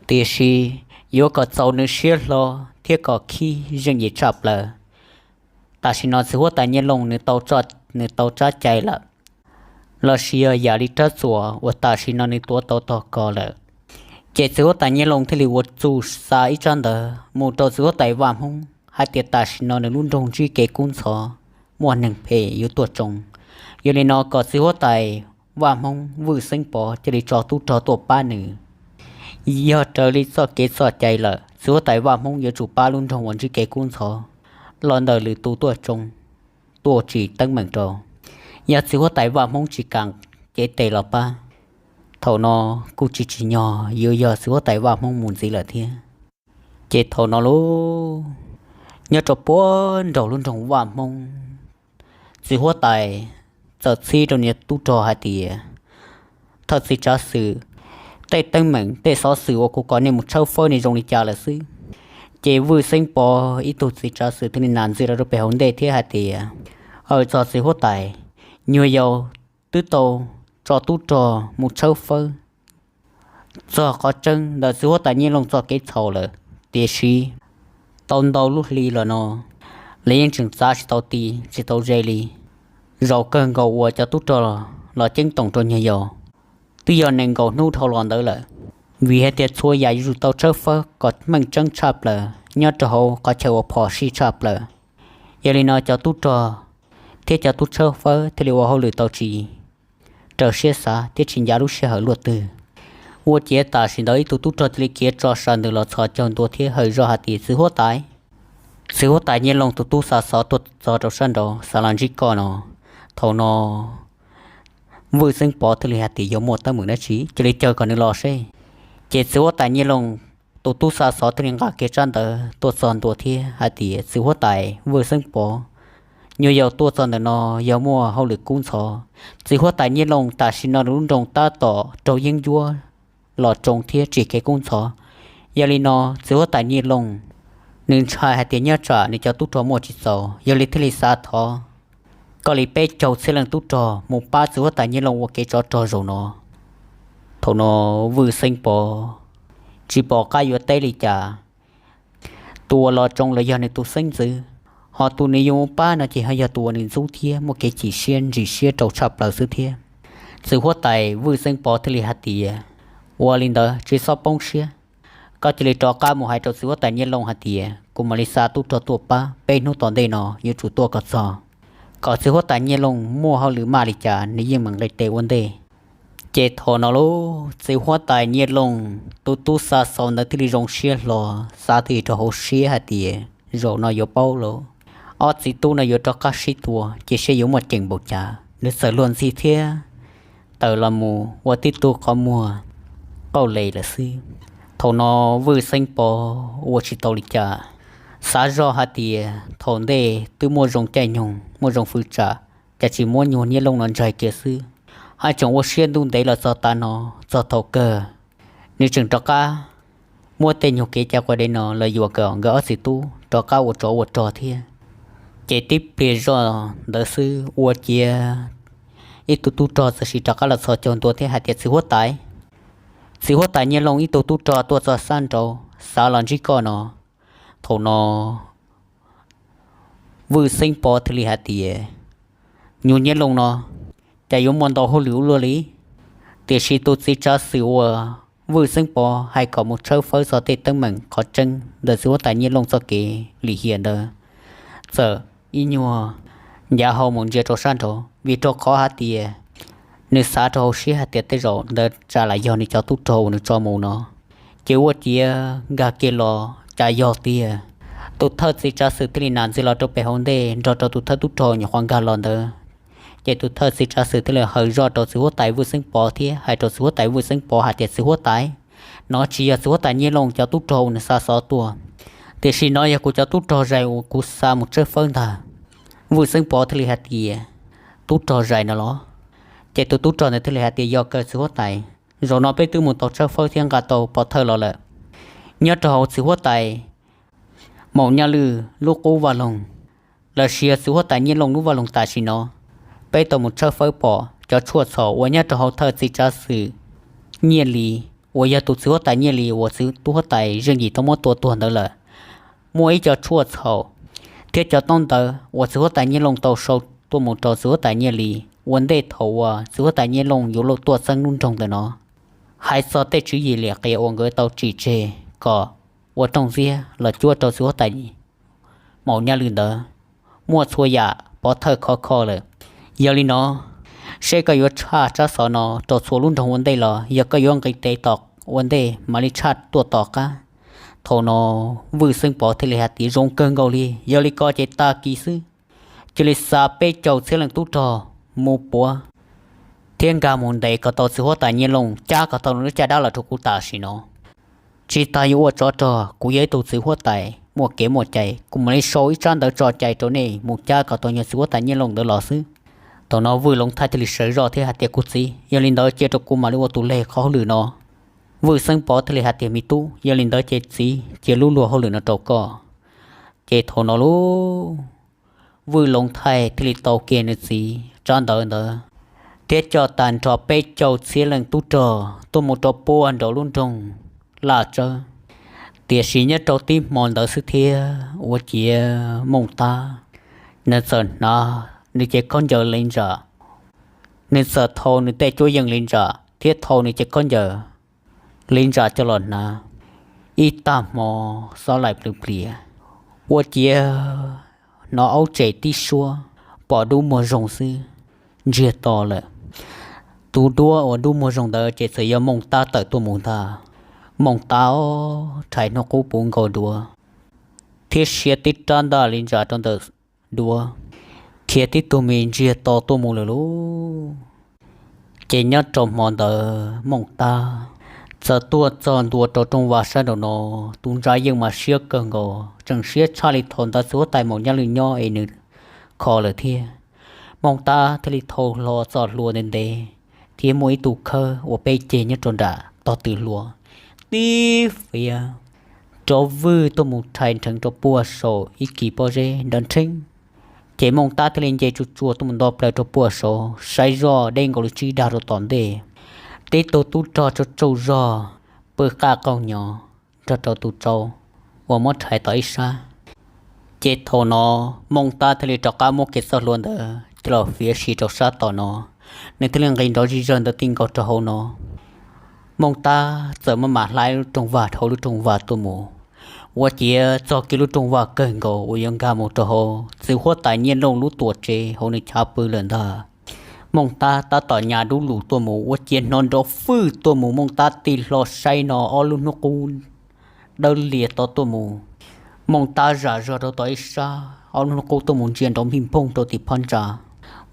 Tiam sis yuav kom txaus nws siab hlo thiab kom khib Zeej Yim tshaj plaws, tam sim no txiv huab tais Nyiaj Looj nws tau, nws tau tsab cai lawm, los sis yog yam li rab txuas uas tam sim no nws tuav tau tog kos lawm. Ces txiv huab tais Nyiaj Looj thiaj li ua txuj xa ib tsab ntawv mus rau txiv huab tais Vaj Hmoob hais tias tam sim no nws lub nroog ntsib kev kub ntxhov, muaj neeg phem yuav tuaj tsoo. Yog li no kom txiv huab tais Vaj Hmoob Vwj Xeeb Pov cia li tso tub rog tuaj pab nws. Yog raws li txoj kev txoj cai lawm, txiv huab tais Vaj Hmoob yuav tsum pab lub nroog uas ntsib kev kub ntxhov los ntawm lwm tus tuaj tsoo, tuaj tsim teeb meem rau. Yog txiv huab tais Vaj Hmoob tsis kam cev tes los pab, thaum no kuj tsis tsim nyog yuav yog txiv huab tais Vaj Hmoob mus ntxiv lawm thiab. Ces thaum no lauj, nyob rau puag nraum lub nroog Vaj Hmoob, txiv huab tais txawm txib rau nws tub rog hais tias, thawj txiv tsav xwm, tej teeb meem tej xov xwm uas kuv kom nej mus tshawb fawb ne zoo li cas lawm xwb? Ces Vwj Xeeb Pov ib tug txiv tsav xwm thiaj li nam ntxiv los rau pem hauv ntej thiab hais tias, aws, txog txiv huab tais, nyuag yaus twb tau tso tub rog mus tshawb fawb. Txog qhov tseeb ntawm txiv huab tais Nyiaj Looj txoj kev txhaum lawm, tiam sis tau ntau lub hli los no lawv yeej tseem txav tsis tau ti tsis tau ze li. Zaum kawg nkaus uas cov tub rog los ceeb toom rau nyuag yaus twb yog nees nkaum hnub dhau los ntawd lawm, vim hais tias txhua yam yuav tsum tau tshawb fawb kom meej tseeb tshaj plaws nyob rau hauv qhov chaw uas phom sij tshaj plaws. Yog li no cov tub rog thiab cov tub tshawb fawb thiaj li ua hauj lwm tau tsis raws siab xav thiab tsis ncav lub sij hawm luaj twg. Ua ciav tam sim ntawd ib tug tub rog thiaj li khiav tso saw ntws los txhos caug ntua thiab hawm zoj hais tias, Txiv huab tais, txiv huab tais Nyiaj Looj tus tub xa xov tuaj txog rau sab nraud xav los ntsib koj no. Thaum no Vwj Xeeb Pov thiaj li hais tias, Yuav muaj teeb meem dab tsi, cia li caw kom nws los seb. Ces txiv huab tais Nyiaj Looj tus tub xa xov thiaj li nqa kiag tsab ntawv tuaj txog ntua thiab hais tias, Txiv huab tais Vwj Xeeb Pov, nyuag yaus tuaj txog ntawm no yog muaj hauj lwm kub ntxhov. Txiv huab tais Nyiaj Looj tam sim no lub nroog tab tom raug yeeb ncuab los tsoo thiab tsis kev kub ntxhov. Yog li no txiv huab tais Nyiaj Looj nws ntshai hais tias nyob tsam nws cov tub rog muaj tsis txaus, yog li thiaj li xav thov koj li peb caug txhiab leej tub rog mus pab txiv huab tais Nyiaj Looj ua kev tsov rog zaum no. Thaum no Vwj Xeeb Pov tsis pom qab yuav teb li cas. Tus uas los tsoo los yog nws tus xeeb ntxwv, ho tus nws yuav mus pab no ces ho yog tus uas nws ntxub thiab muaj kev chim siab ntsim siab rau tshaj plaws xwb thiab. Txiv huab tais Vwj Xeeb Pov thiaj li hais tias, Ua li ntawd tsis txhob poob siab, koj cia li rov qab mus hais rau txiv huab tais Nyiaj Looj hais tias kuv mam li xa tub rog tuaj pab, peb hnub tom ntej no yuav tsum tuaj kom txog, kom txiv huab tais Nyiaj Looj muaj hauj lwm maj li cas nws yeej meem nqis tes ua ntej. Ces thaum no lauj, txiv huab tais Nyiaj Looj tus tub xa xov ntawd thiaj li zoo siab hlo, xav twj ywm rau hauv siab hais tias, Zaum no yuav paub lawm, ob txiv tub no yuav rov qab sib tua ces seb yuav muaj ceem npaum cas. Nws txawm luag ntxhi thiab tawm los mus ua tib tug qhov muag qauj les lawm xwb. Thaum no Vwj Xeeb Pov ua tsis tau li cas, xav zoj hais tias thaum ntej twb muaj zoo caij nyoog muaj zoo fwv tsam, cas tsis muab nyuag Nyiaj Looj no ntsais kiag xwb, haj tseem ua siab ntuj ntev los txog tav no, txog thaum kawg nws tseem rov qab muab tej nyuag kev cai quas dev no los yuam kom nkawd ob txiv tub rov qab ua tsov ua rog thiab. Ces tib pliag zoj ntawd xwb ua ciav ib tug tub rog txawm sim rov qab los txhos caug ntua thiab hais tias, Txiv huab tais, txiv huab tais Nyiaj Looj ib tug tub rog tuaj txog sab nraud xav los ntsib koj no. Thaum no Vwj Xeeb Pov thiaj li hais tias, Nyuag Nyiaj Looj no cas yuav muaj ntau hauj lwm ua luaj li. Tiam sis tus txiv tsav xwm uas Vwj Xeeb Pov hais kom mus tshawb fawb txog tej teeb meem qhov tseeb ntawm txiv huab tais Nyiaj Looj txoj kev lim hiam ntawd txawm ib nyuag ncav hau mus ntsia rau sab nraud, vim rau qhov hais tias nws xav rau hauv siab hais tias tej zaum ntawd tsam lam yog nws cov tub rog uas nws tso mus no. Ces ua ciav nkag kiag los cas yog tiag, tus thawj txiv tsav xwm thiaj li nam ntxiv los rau pem hauv ntej nrog rau tus thawj tub rog nyuam qhuav nkag los ntawd. Ces tus thawj txiv tsav xwm thiaj li hawm zoj rau txiv huab tais Vwj Xeeb Pov thiab hais rau txiv huab tais Vwj Xeeb Pov hais tias, Txiv huab tais, nov tsis yog txiv huab tais Nyiaj Looj cov tub rog uas nws xa xov tuaj, tiam sis nov yog kuv cov tub rog zais uas kuv xa mus tshawb fawb ntag. Vwj Xeeb Pov thiaj li hais tias, Tub rog zais no los? Ces tus tub rog ntawd thiaj li hais tias, Yog kawg txiv huab tais, zaum no peb twb mus tau tshawb fawb thiab nqa tau pov thawj los lawm. Nyob rau hauv txiv huab tais Maum Nyaj Lwj lub qub vaj loog, los sis yog txiv huab tais Nyiaj Looj lub vaj loog tam sim no, peb tau mus tshawb fawb pom cov tshuaj txhaum uas nyob rau hauv thawj txiv tsav xwm Nyiaj Lis, uas yog tus txiv huab tais Nyiaj Lis uas txiv huab tais Zeej Yim tau muab tua tuag ntawd lawm. Muaj ib co tshuaj txhaum thiab cov toob ntawv uas txiv huab tais Nyiaj Looj tau sau tuaj mus rau txiv huab tais Nyiaj Lis ua ntej thaum uas txiv huab tais Nyiaj Looj yuav luag tuaj txeeb lub nroog ntawm no, hais txog tej tswv yim liam qias uas nkawd tau tsim tseg kom ua rooj ntxiab los cuab rau txiv huab tais Maum Nyaj Lwj ntawd, muaj txhua yam pov thawj khov kho lawm. Yog li no, seb koj yuav tshaj tsab xov no rau txhua lub nroog ua ntej los yog koj yuav nqis tes tom ua ntej mam li tshaj tuaj tom qab? Thaum no Vwj Xeeb Pov thiaj li hais tias, Zoo kawg nkaus li, yog li ko ces tag kis xwb, cia li xa peb caug txhiab leej tub rog mus puav thiab nkag mus ntes kom tau txiv huab tais Nyiaj Looj, cab kom tau nws lub caj dab los rau kuv tam sim no. Tsis tas yuav ua tsov rog, kuv yog ib tug txiv huab tais muaj kev muaj cai, kuv mam li sau ib tsab ntawv tso cai rau nej mus cab kom tau nyuag txiv huab tais Nyiaj Looj ntawd los xwb. Thaum no Vwj Loov Thaij thiaj li sawv zoj thiab hais tias, Kuv txiv, yog li ntawd cia rau kuv mam li ua tus leg qhov hauj lwm no. Vwj Xeeb Pov thiaj li hais tias, Me tub, yog li ntawd ces txiv cia lub luag hauj lwm no rau koj. Ces thaum no lauj, Vwj Loov Thaij thiaj li tau kiag nws txiv tsab ntawv ntawd thiab coj tag nrho peb caug txhiab leej tub rog tuaj mus rau puag nraum lub nroog Laj Tsawb. Tiam sis nyob rau tib hmo ntawd xwb thiab ua ciav mooj tab, nws txawm hnav nws cev khaub ncaws li ntsam, nws txawm thau nws tej cuab yeej li ntsam thiab thau nws cev khaub ncaws li ntsam coj los hnav ib tag hmo, xob laim plws plias, ua ciav hnov aub tsem tib suab, pom dub muag zoo xwb, ntsiag to lawm. Tus duab uas dub muag zoo ntawd ces txawm yog Mooj Tab tawm tuaj mus ntag. Mooj Tab rhais hnub qub puv nkaus duav thiab siab tib rab ntaj li ntsa rau ntawm duav, khiav tib tug me ntsiag to tuaj mus lawm lauj. Ces nyob rau hmo ntawd Mooj Tab txawm tuaj txog ntua rau rooj vag sab nraum no. Tus ntsa yeej mas siab kawg nkaus, tseem siab tshaj li thaum ntawd txiv huab tais Maum Nyaj Lwj nyob es nws kho lawm thiab. Mooj Tab thiaj li thau hlo txoj hlua ntev ntev thiab muaj ib tug khawb uas peb ceg nyob rau nram tog tw hlua, tib fiav rov vwj tuaj mus rhais nrheev rau puag saum ib kis pob zeb nrov nrheeb. Ces Mooj Tab thiaj li nce tsuj tsuas tuaj mus nto plaws rau puag saud, saib zoj deb nkaus li tsib dag rau tom ntej. Tib tug tub rog tsaug tsaug zog pw qaj qaug nyoos nrog rau tus tsau uas muab rhais tom ib sab. Ces thaum no Mooj Tab thiaj li rov qab muab kiag txoj hlua ntawd coj los fiav si rau sab tom no, nws thiaj li nqis nrov zig zawg ntawd ti nkaus rau hauv no. Mooj Tab txawm maj mam hla lub rooj vag dhau lub rooj vag tuaj mus, ua ciav txog kiag lub rooj vag kawg nkaus uas yuav nkag mus rau hauv txiv huab tais Nyiaj Looj lub tuam tsev hauv nws chav pw lawm ntag. Mooj Tab tab tom nyas dub lus tuaj mus ua ciav hnov nrov fwj tuaj mus, Mooj Tab tig hlo saib no ob lub hnub qub dawb lias to tuaj mus. Mooj Tab zam zog rau tom ib sab, ob lub hnub qub tuaj mus ntsia nrov npij nphooj rau tim phab ntsa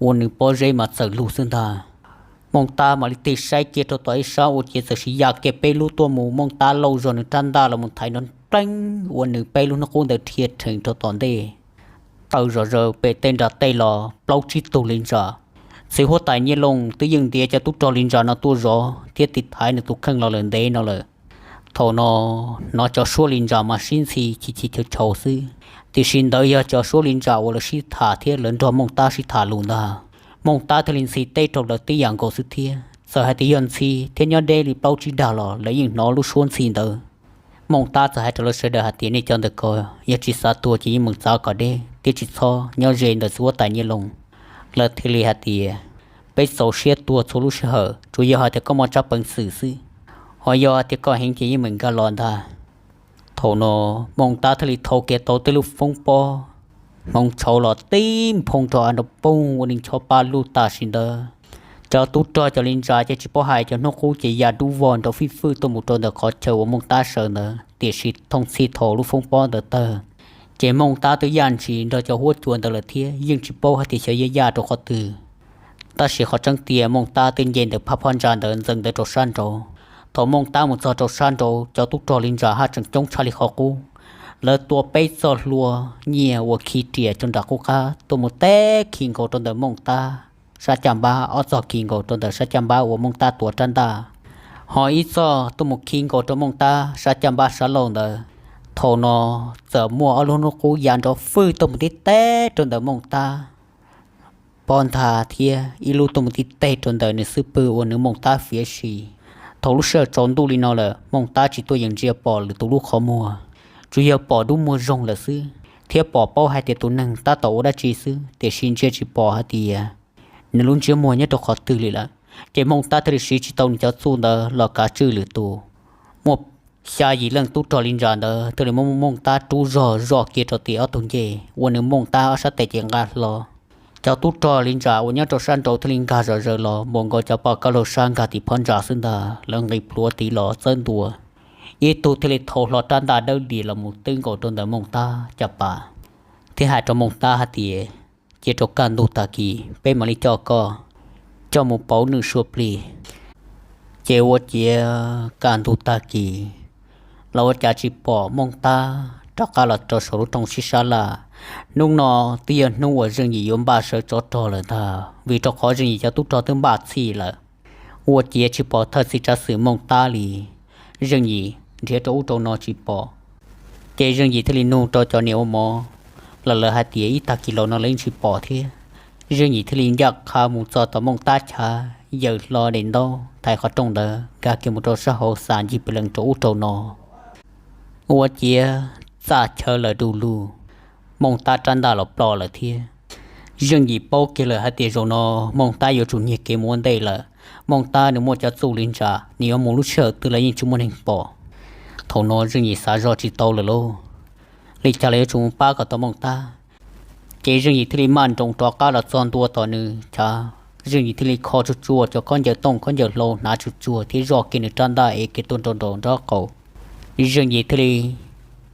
uas nws pob zeb mas txawm lug xwb ntag. Mooj Tab mam li tig saib kiag rau tom ib sab ua ciav txawm sis ya kiag peb lub tuaj mus, Mooj Tab lauj zog nws rab ntaj los mus thaiv nrov npleeb ua nws peb lub hnub qub ntawd dhia rhees rau tom ntej taw zom zaws pem tej nram tej los plaub tsib tug li ntsa. Txiv huab tais Nyiaj Looj twb yeej ntiav cov tub rog li ntsa no tuaj zov thiab tiv thaiv nws tus kheej los lawm ntev no lawm. Thaum no hnov cov suab li ntsa mas sib ntxhi chis chis chaus chaus xwb, tiam sis ntawd yog cov suab li ntsa uas lawv sib tham thiab lawv nrog Mooj Tab sib tham lus ntag. Mooj Tab thiaj li ntxhi teb rau lawv tib yam nkaus xwb thiab. Txawm hais tias yog ntxhi thiab nyob deb li plaub tsib dag los lawv yeej hnov lub suab ntxhi ntawd. Mooj Tab txawm hais rau lawv sawv daws hais tias nej cov ntawm ko yog tsis xav tuag ces yeej meem txav kom deb thiab tsis txhob nyob ze ntawm txiv huab tais Nyiaj Looj. Lawv thiaj li hais tias peb txaus siab tuag txhua lub sij hawm, tsuas yog hais tias koj muaj tsab peev xwm xwb, ho yog hais tias koj heev ces yeej meem nkag los ntag. Thaum no Mooj Tab thiaj li thau kiag tau tej lub foob pob hmoov tshauv los tib nphoo rau av nrov poog ua neeg chob pab lug tam sim ntawd. Cov tub rog cov li ntsa ces tsis paub hais, cov hnub qub ces ya dub vog nrov fij fwj tuaj mus rau ntawm qhov chaw uas Mooj Tab sawv ntawd, tiam sis thooj txhij thaum lub foob pob ntawd tawg ces Mooj Tab twb yaj ntshis nrog cov huab cua ntawd lawm thiab yeej tsis paub hais tias xyov yuav yaj rau qhov twg. Tab sis qhov tseeb tiag Mooj Tab twb nce ntawm phab phab ntsa ntawd ntxeev ntawd rau sab nraud. Thaum Mooj Tab mus txog rau sab nraud cov tub rog li ntsa haj tseem coob tshaj li qhov qub. Lawv tua peb txoj hlua nyiaj uas khi riam rau nram qub qab tuaj mus teb khi nkaus rau ntawm Mooj Tab sab caj npab, ob txoj khi nkaus rau ntawm sab caj npab uas Mooj Tab tuav rab ntaj, ho ib txoj tuaj mus khi nkaus rau Mooj Tab sab caj npab sab laug ntawd. Thaum no txawm muaj ob lub hnub qub ya nrov fwj tuaj mus tib teg rau ntawm Mooj Tab pob ntha thiab ib lub tuaj mus tib teg rau ntawm nws xub pwg uas nws Mooj Tab fiav si. Thaum lub sij hawm tsaus ntuj li no lawm Mooj Tab tsis tuaj yeem ntsia pom lwm tus lub qhov muag, tsuas yog pom dub muag zoo lawm xwb thiab pom paub hais tias tus neeg tab tom ua dab tsi xwb, tiam sis ntsia tsis pom hais tias nws lub ntsiab muag nyob rau qhov twg li lawm. Ces Mooj Tab thiaj li siv tsis tau nws cov txuj ntawd los kav tswj lwm tus. Muaj xya yim leej tub rog li ntsa ntawd thiaj li muab Mooj Tab rub zog zoj kiag rau tim ob tug ncej ua nws Mooj Tab ob sab tes ces nqa hlo. Cov tub rog li ntsa uas nyob rau sab nraud thiaj li nkag zom zaws los npaum nkaus cov poj kab laug sab nkag tim phab ntsa xwb ntag, lawv nqis plhuav tid los txawb ntua. Ib tug thiaj li thau hlo rab ntaj dawb dim los mus twb nkaus rau ntawm Mooj Tab caj pas thiab hais rau Mooj Tab hais tias, cia rau kaj ntug tag kis peb mam li coj koj coj mus pauv nws sua plig. Ces ua ciav kaj ntug tag kis los ua cas tsis pom Mooj Tab rov qab los rau saum lub rooj sib sab laj. Hnub no twb yog hnub uas Zeej Yim yuav npaj sawv tsov rog lawm ntag, vim rau qhov Zeej Yim cov tub rog twb npaj txhij lawm. Ua ciav tsis pom thawj txiv tsav xwm Mooj Tab li. Zeej Yim nrhiav rau ub rau no tsis pom, ces Zeej Yim thiaj li nug rau cov niam ua mov los lawv hais tias ib tag kis los no lawv yeej tsis pom thiab. Zeej Yim thiaj li ncaj qha mus txog tom Mooj Tab chav, yaws hlo daim ntaub thaiv qhov rooj ntawd nkag kiag mus rau sab hauv xa ncig pes lees rau ub rau no. Ua ciav txaj chaw lawm du lug, Mooj Tab rab ntaj los ploj lawm thiab. Zeej Yim paub kiag lawm hais tias zaum no Mooj Tab yuav tsum nyiag kev mus ua ntej lawm. Mooj Tab nws muaj cov txuj li ntsa, nws yuav mus lub sij hawm twg los yeej tsis muaj neeg pom. Thaum no Zeej Yim xav zog tsis tau lawm lauj, li cas los yuav tsum mus pab kom tau Mooj Tab. Ces Zeej Yim thiaj li maj nroos rov qab los txog ntua tom nws chav, Zeej Yim thiaj li kho tsuag tsuag cov khaub ncaws tooj khaub ncaws hlau hnav tsuag tsuag thiab zoj kiag nws rab ntaj ev kiag tuaj nroo nraum nraub qaum. Zeej Yim thiaj li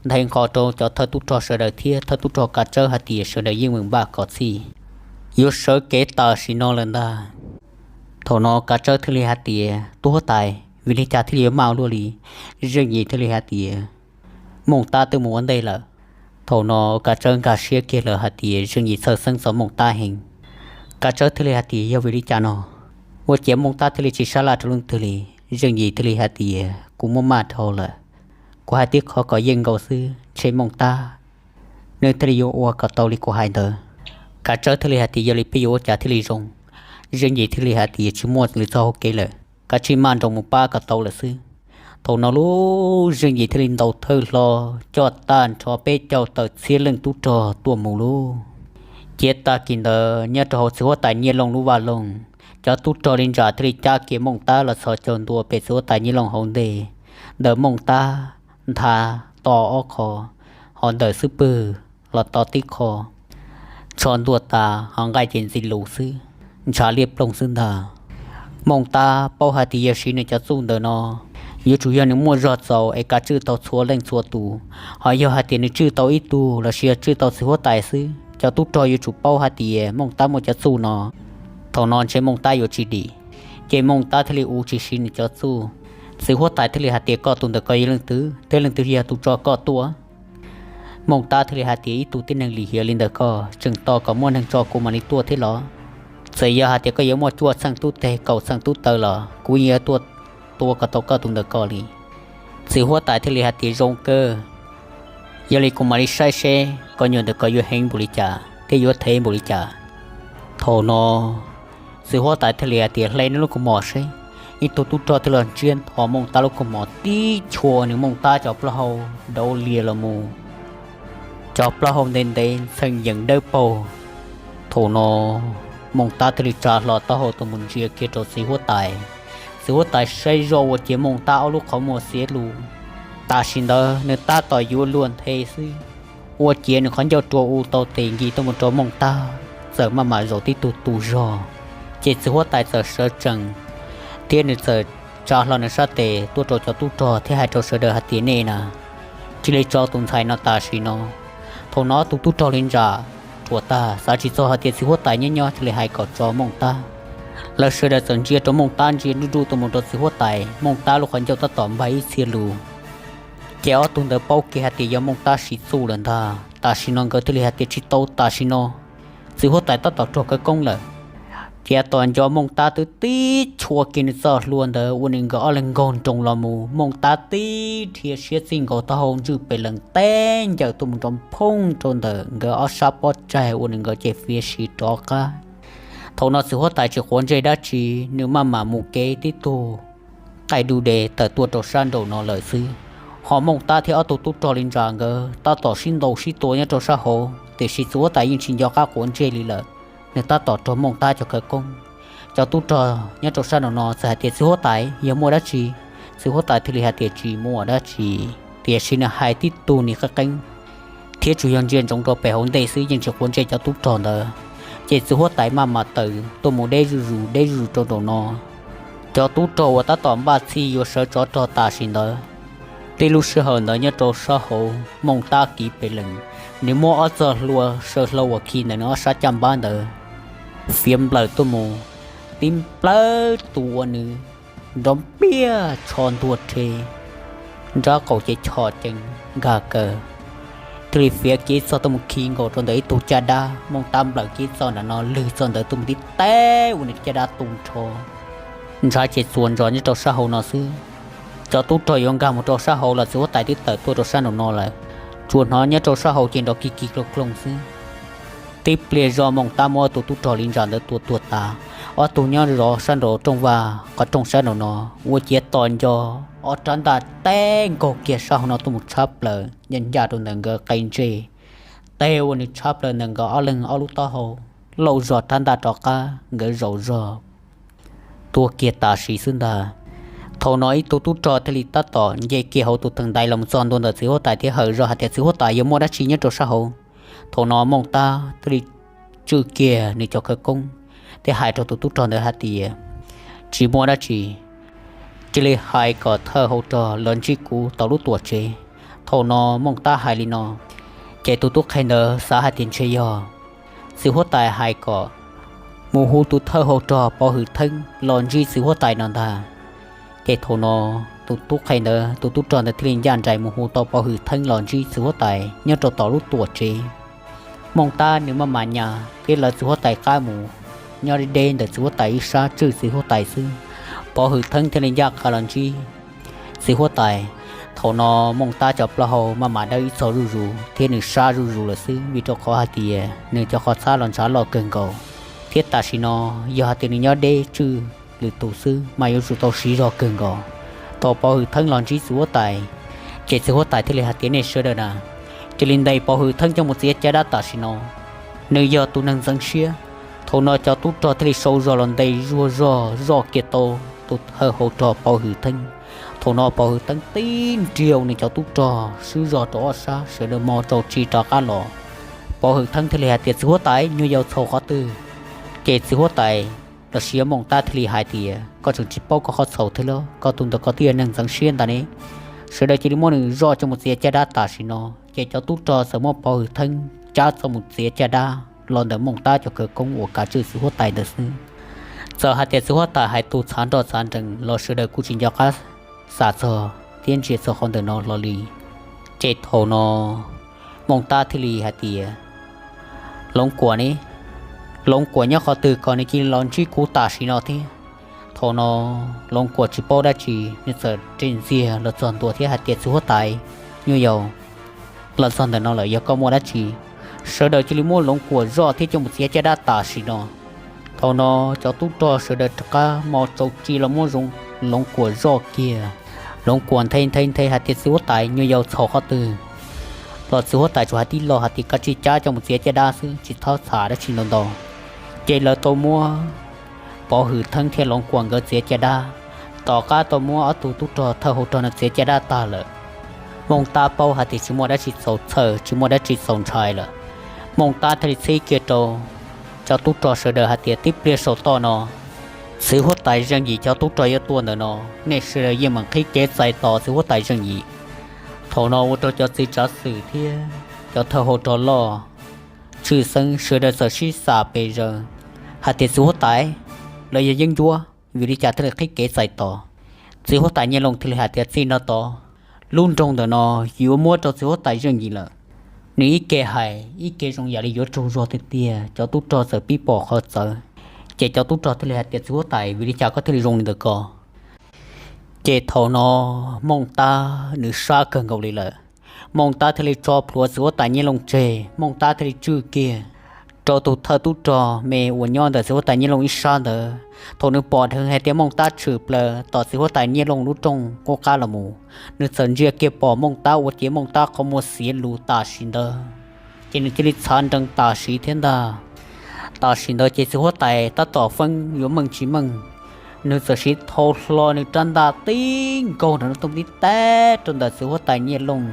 nthe nqos rau cov thawj tub rog sawv daws thiab thawj tub rog Kav Tsawb hais tias sawv daws yeej meem npaj kom txhij, yuav sawv kev tam sim no lawm ntag. Thaum no Kav Tsawb thiaj li hais tias, Tub huab tais, vim li cas thiaj li yuav maj ua luaj li? Zeej Yim thiaj li hais tias, Mooj Tab twb mus ua ntej lawm. Thaum no Kav Tsawb nkag siab kiag lawm hais tias Zeej Yim txhawj xeeb txog Mooj Tab heev. Kav Tsawb thiaj li hais tias, Yog vim li cas no? Ua ciav Mooj Tab thiaj li tsis sab laj rau leej twg li. Zeej Yim thiaj li hais tias, Kuv muaj maj dhau lawm, kuv hais tib qho kom yeej nkaus xwb, ntshe Mooj Tab nws thiaj li yuav ua kom tau li kuv hais ntawd. Kav Tsawb thiaj li hais tias, Yog li peb yuav ua cas thiaj li zoo? Zeej Yim thiaj li hais tias, Tsis muaj lwm txoj hauv kev lawm, kav tsij maj nroos mus pab kom tau lawm xwb. Thaum no lub Zeej Yim thiaj li ntaus thawj hlo coj tag nrho peb caug tawm txhiab leej tub rog tuaj mus lauj. Ces tag kis ntawd nyob rau hauv txiv huab tais Nyiaj Looj lub vaj loog, cov tub rog li ntsa thiaj li cab kiag Mooj Tab los txhos caug ntua pem txiv huab tais Nyiaj Looj hauv ntej. Ntawm Mooj Tab nthav to ob qho, ho ntawm xub pwg los to tib qho. Tsho ntuag tas ho nqaij ces ntxi lus xwb, ntshav liab ploog xwb ntag. Mooj Tab paub hais tias yog siv nws cov txuj ntawm no, yuav tsum yog nws muaj zog txaus es kav tswj tau txhua leej txhua tus. Ho yog hais tias nws tswj tau ib tug los sis yog tswj tau txiv huab tais xwb, cov tub rog yuav tsum paub hais tias Mooj Tab muaj cov txuj no. Thaum no ntshe Mooj Tab yuav tsis dim, ces Mooj Tab thiaj li ua tsis siv nws cov txuj. Txiv huab tais thiaj li hais tias, Koj tus ntawm ko yog leej twg thiab leej twg yog tus tso koj tuaj? Mooj Tab thiaj li hais tias, Ib tug tib neeg lim hiam li ntawm koj tseem tos kom muaj neeg tso kuv mam li tuaj thiab los? Txawm yog hais tias koj yuav muaj cuaj txheej tub teg kaum txheej tub taw los kuv yeej yuav tuaj tua kom tau koj tus ntawm ko li. Txiv huab tais thiaj li hais tias, Zoo kawg, yog li kuv mam li saib seb koj nyuam ntawm ko yuav heev npaum li cas thiab yuav thev npaum li cas. Thaum no txiv huab tais thiaj li hais tias, Hle nws lub kaus mom seb. Ib tug tub rog thiaj los ntsiab nthos Mooj Tab lub kaus mom tib chua nws Mooj Tab cov plaub hau dauv lias los mus, cov plaub hau ntev ntev ntxhee yees dawb paug. Thaum no Mooj Tab thiaj li tsa hlo taub hau tuaj mus ntsia kiag rau txiv huab tais. Txiv huab tais saib zoj ua ciav Mooj Tab ob lub qhov muag xiav lus. Tam sim ntawd nws tab tom yuav luag nthe xwb, ua ciav nws qhov ncauj rua u tau tes nkis tuaj mus rau Mooj Tab, txawm maj mam zaum tib tug tu zog, ces txiv huab tais txawm sawv tsees thiab nws txawm tsa hlo nws sab tes tuaj rau cov tub rog thiab hais rau sawv daws hais tias, Nej na, cia li tso tus ntxhais no tam sim no. Thaum no ob tug tub rog li ntsa ruam tag xav tsis txog hais tias txiv huab tais nyob nyob thiaj li hais kom tso Mooj Tab. Lawv sawv daws txawm ntsia rau Mooj Tab ntsia nruj nruj tuaj mus rau txiv huab tais, Mooj Tab lub qhov ncauj tab tom npaj ib txhia lus. Ces ob tug ntawd paub kiag hais tias yog Mooj Tab siv txuj lawm ntag. Tam sim no nkawd thiaj li hais tias, Tsis tau, tam sim no txiv huab tais tab tom raug khawv koob lawm. Ces tom nco Mooj Tab twb tib chua kiag nws txoj hlua ntawd ua nws nkawd ob leeg nkaug nroos los mus, Mooj Tab tib dhia siab txij nkaus taub hau ntswj pes lees teb ncaws tuaj mus nrov phooj rau ntawm nkawd ob sab pob tsaig ua nws nkawd ces fiav si rov qab. Thaum no txiv huab tais tsis quav ntsej dab tsi, nws maj mam mus kev tib tug qaij du de tawm tuaj rau sab nraum no lawm xwb. Ho Mooj Tab thiab ob tug tub rog li ntsa nkawd tab tom sib ntaus sib tua nyob rau sab hauv, tiam sis txiv huab tais yeej tsis nco qab quav ntsej li lawm. Nws tab tom raug Mooj Tab cov khawv koob. Cov tub rog nyob rau sab nraum no txawm hais tias, Txiv huab tais, yog muaj dab tsi? Txiv huab tais thiaj li hais tias, Tsis muaj dab tsi, tiam sis nws hais tib tug nim qeeb qeeb thiab tsuas yog ntsia ntsoov rau pem hauv ntej xwb, yeej tsis quav ntsej cov tub rog ntawd. Ces txiv huab tais maj mam tawm tuaj mus deb zuj zus deb zuj zus rau nraum no. Cov tub rog uas tab tom npaj txhij yuav sawv tsov rog tam sim ntawd, tib lub sij hawm ntawd nyob rau sab hauv Mooj Tab kiv pes lees, nws muab ob txoj hlua saw hlau uas khi ntawm nws ob sab caj npab ntawd fiav nplawm tuaj mus, tib nplawm tus ua nws nrov npiaj tsho ntuag rhe, nrab qaum ces chom cees nkag kaw, thiaj li fiav kiag txoj tuaj mus khi nkaus rau ntawm ib tug caj dab. Mooj Tab nplawm kiag txoj nram no lwg txoj ntawd tuaj mus tib teb ua nws caj dab tu nrho, ntshav ces txuas ntsos nyob rau sab hauv no xwb. Cov tub rog yuav nkag mus rau sab hauv los txiv huab tais twb tawm tuaj rau sab nraum no lawm, tsuas hnov nyob rau sab hauv ces nrov kig kig kloog kloog xwb. Tib pliag zoj Mooj Tab muab ob tug tub rog li ntsa ntawd tua tuag tas, ob tug nyob zov sab nraum rooj vaj qhov rooj sab nraum no, ua ciav tos nco ob rab ntaj teb nkaug kiag sab hauv no tuaj mus tshab plaws ncaj ncaj rau ntawm nkawd qe ntsej, teb ua nws tshab plaws ntawm nkawd ob leeg ob lub taub hau, lauj zog rab ntaj rov qab nkawd zaum zog tuag kiag tam sim xwb ntag. Thaum no ib tug tub rog thiaj li tab tom nce kiag hauv tus theem ntaiv los mus txog ntua ntawm txiv huab tais thiab hawm zog hais tias, Txiv huab tais, yog muaj dab tsi nyob rau sab hauv? Thaum no Mooj Tab thiaj li tswj kiag nws cov khawv koob thiaj hais rau tus tub rog ntawd hais tias, tsis muaj dab tsi, cia li hais kom thawj hau rog los ntsib kuv tom lub tuam tsev. Thaum no Mooj Tab hais li no, ces tus tub qhe ntawd xav hais tias ntshe yog txiv huab tais hais kom mus hu tus thawj hau rog Pov Hwm Theeb los ntsib txiv huab tais no ntag. Ces thaum no tus tub qhe ntawd, tus tub rog ntawd thiaj li ncaj nraim mus hu tau Pov Hwm Theeb los ntsib txiv huab tais nyob rau tom lub tuam tsev. Mooj Tab nws maj mam nyas thiab lawv txiv huab tais qab mus, nyob deb deb ntawm txiv huab tais ib sab tswj txiv huab tais xwb. Pov Hwm Theeb thiaj li ncaj qha los ntsib txiv huab tais. Thaum no Mooj Tab cov plaub hau maj mam dawb ib txog zuj zus thiab nws sab zuj zus lawm xwb, vim rau qhov hais tias nws cov qhov txhab los ntshav loj kawg nkaus, thiab tam sim no yog hais tias nws nyob deb tswj lwm tus xwb mas yuav tsum tau siv zog kawg nkaus. Thaum Pov Hwm Theeb los ntsib txiv huab tais, ces txiv huab tais thiaj li hais tias nej sawv daws na, cia li ntes Pov Hwm Theeb coj mus txiav caj dab tam sim no, nws yog tus neeg ntxeev siab. Thaum no cov tub rog thiaj li sau zog los ntes zuag zog zoj kiag tau tus thawj hau rog Pov Hwm Theeb. Thaum no Pov Hwm Theeb tib nriag nws cov tub rog swb zog rau ob sab, sawv daws mos rau tsis rov qab los. Pov Hwm Theeb thiaj li hais tias txiv huab tais, nyuag yaus txhaum qhov twg? Ces txiv huab tais los sis Mooj Tab thiaj li hais tias koj tseem tsis paub koj qhov txhaum thiab los? Koj tus ntawd koj twb yog neeg ntxeev siab ntag ne. Sawv daws cia li muab nws zoj coj mus txiav caj dab tam sim no. Ces cov tub rog txawm muab Pov Hwm Theeb cab txoj mus txiav caj dab los ntawm Mooj Tab cov khawv koob uas kav tswj txiv huab tais ntawd xwb. Txawm hais tias txiv huab tais hais tus txhav nroj txhav nrees los sawv daws kuj tsis nco qab xav txog thiab ntsia txog qhov ntawm no hlo li. Ces thaum no Mooj Tab thiaj li hais tias, Loov Kuam ne? Loov Kuam nyob qhov twg kom nws cia li los ntsib kuv tam sim no thiab. Thaum no Loov Kuam tsis paub dab tsi, nws txawm ris ntxiag los txog ntua thiab hais tias txiv huab tais, nyuag yaus los txog ntawm no lawm, yog koj muaj dab tsi, sawv daws cia li muab Loov Kuam zoj thiab coj mus txiav caj dab tam sim no. Thaum no cov tub rog sawv daws rov qab mos rau tsis los muab Loov Kuam zoj kiag. Loov Kuam nthe nthe nthe hais tias txiv huab tais, nyuag yaus txhaum qhov twg? Los txiv huab tais tsuas hais tib lo hais tias koj cia li cab coj mus txiav caj dab xwb, tsis txhob txham dab tsi ntau ntau. Ces lawv tau muab Pov Hwm Theeb thiab Loov Kuam nkawd txiav caj dab, tom qab tau muab ob tug tub rog thawj hau rog no txiav caj dab tag lawm. Mooj Tab paub hais tias tsis muaj dab tsi txaus txhawj, tsis muaj dab tsi txaus ntshai lawm. Mooj Tab thiaj li txhib kiag rau cov tub rog sawv daws hais tias tib pliag saum toj no, txiv huab tais Zeej Yim cov tub rog yuav tuaj ntawm no, nej sawv daws yeej meem qhib kev txais tos txiv huab tais Zeej Yim. Thaum no ua rau cov txiv tsav xwm thiab cov thawj hau rog loj, tshwj xeeb sawv daws txawm sib xam pes zaws hais tias txiv huab tais, lawv yog yeeb ncuab, vim li cas thiaj li qhib kev txais tos? Txiv huab tais Nyiaj Looj thiaj li hais tias txij no tod, lub nroog ntawm no yuav muab rau txiv huab tais Zeej Yim lawm. Nws ib ke hais ib ke zoo yam li yuav tsaug zog tiag tiag, cov tub rog txawm pib pom qhov txawv. Ces cov tub rog thiaj li hais tias txiv huab tais, vim li cas koj thiaj li zoo li ntawd ko? Ces thaum no Mooj Tab nws sab kawg nkaus li lawm. Mooj Tab thiaj li tso plhuav txiv huab tais Nyiaj Looj tseg, Mooj Tab thiaj li tswj kiag rau tus thawj tub rog me uas nyob ntawm txiv huab tais Nyiaj Looj ib sab ntawd. Thaum nws pom dheev hais tias Mooj Tab tshwm plaws tom txiv huab tais Nyiaj Looj lub rooj qub qab los mus, nws txawm ntsia kiag pom Mooj Tab ua ciav Mooj Tab qhov muag xiav lus tam sim ntawd, ces nws cia li txhav nrees tam sim thiab ntag. Tam sim ntawd ces txiv huab tais tab tom feeb yuav meej tsis meej, nws txawm siv thau hlo nws rab ntaj tib nkaug nram no tooj tib tag rau ntawm txiv huab tais Nyiaj Looj.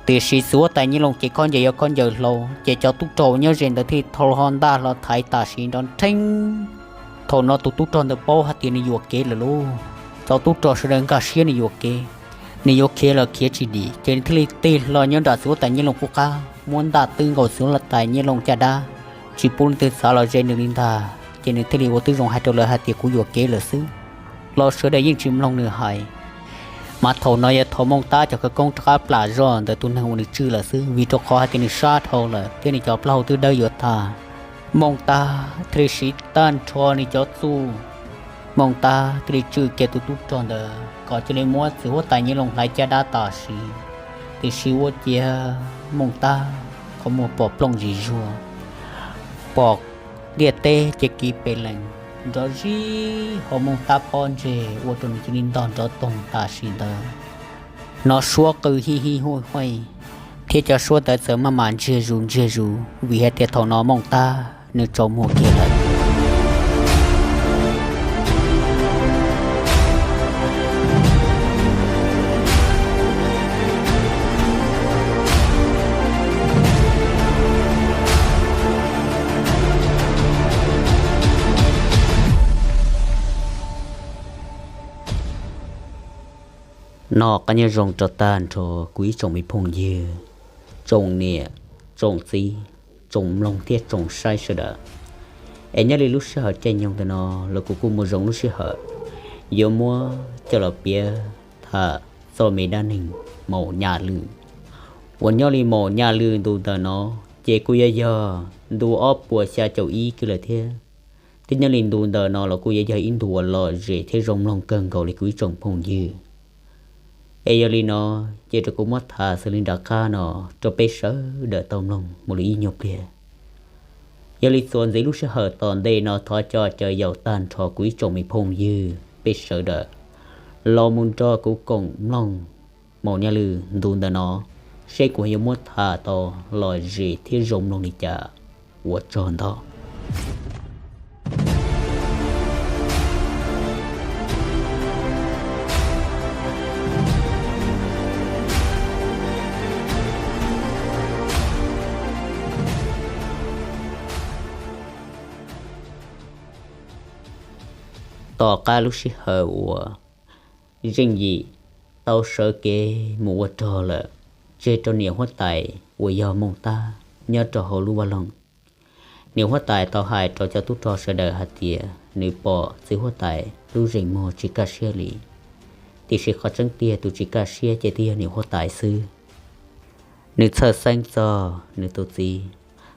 Tiam sis txiv huab tais Nyiaj Looj ces khaub ncaws yog khaub ncaws hlau, ces cov tub rog uas nyob ze ntawd thiaj thau hlo ntaj hlo thaiv tam sim nrov nrheeb. Thaum no tus tub rog ntawd paub hais tias nws yuam kev lawm lauj. Cov tub rog sawv daws nkag siab nws yuam kev, nws yuav khiav los khiav tsis dim, ces nws thiaj li tig hlo nyob nram txiv huab tais Nyiaj Looj qub qab, muab ntaj twb nkaus txiv huab tais Nyiaj Looj caj dab, tsis pub leej twg txav los ze nws li ntag. Ces nws thiaj li ua tib zoo hais rau lawv hais tias kuv yuam kev lawm xwb, los sawv daws yeej tsis mloog nws hais. Mas thaum no yog thaum Mooj Tab cov khawv koob rov qab plam zoj ntawm tus neeg uas nws tswj lawm xwb, vim rau qhov hais tias nws sab dhau lawm thiab nws cov plaub hau twb dawb yuav tag. Mooj Tab thiaj li siv tag nrho nws cov txuj, Mooj Tab thiaj li tswj kiag tus tub rog ntawd kom cia li muab txiv huab tais Nyiaj Looj hlais caj dab tam sim. Tiam sis ua ciav Mooj Tab qhov muag pom plooj zis zuag, pom liaj teb ces kiv pes lees, nrov zis hauv Mooj Tab pob ntseg ua rau nws cia li ntog nrov toog tam sim ntawd. Hnov suab qw hij hij huj huj, thiab cov suab ntawd txawm maj mam ntsiag zus ntsiag zus vim hais tias thaum no Mooj Tab nws tsaus muag kiag lawm. Noj qab nyob zoo rau tag nrho kuv ib tsoom me phooj ywg, tsoom niam, tsoom txiv, tsoom mloog thiab tsoom saib sawv daws. Es nyob li lub sij hawm caij nyoog ntawm no los kuv kuj muaj zoo lub sij hawm yuav muab coj los piav tham txog me dab neeg Maum Nyaj Lwm. Uas nyob li Maum Nyaj Lwm ntu ntawm no ces kuj yuav yog ntu ob puas xya caum ib kiag lawm thiab. Thiab nyob li ntu ntawm no los kuj yuav yog ib ntu uas lom zem thiab zoo mloog kawg nkaus li kuv ib tsoom phooj ywg. Es yog li no, ces rau kuv muab tham xws li nram qab no rau peb sawv daws tau mloog mus li ib nyuag pliag. Yog li txuas ntxiv lub sij hawm tom ntej no thov coj caw yaum tag nrho kuv ib tsoom me phooj ywg peb sawv daws los mus nrog kuv koom mloog Maum Nyaj Lwm ntu ntawm no, seb kuv yuav muab tham tau lom zem thiab zoo mloog li cas. Ua tsaug ntau. Tom qab lub sij hawm uas Zeej Yim tau sawv kev mus ua rog lawm, tseg rau niam huab tais uas yog Mooj Tab nyob rau hauv lub vaj loog. Niam huab tais tau hais rau cov tub rog sawv daws hais tias nws pom txiv huab tais lub zeem muag tsis kaj siab li, tiam sis qhov tseeb tiag tus tsis kaj siab ces twb yog niam huab tais xwb. Nws txhawj xeeb txog nws tus txiv,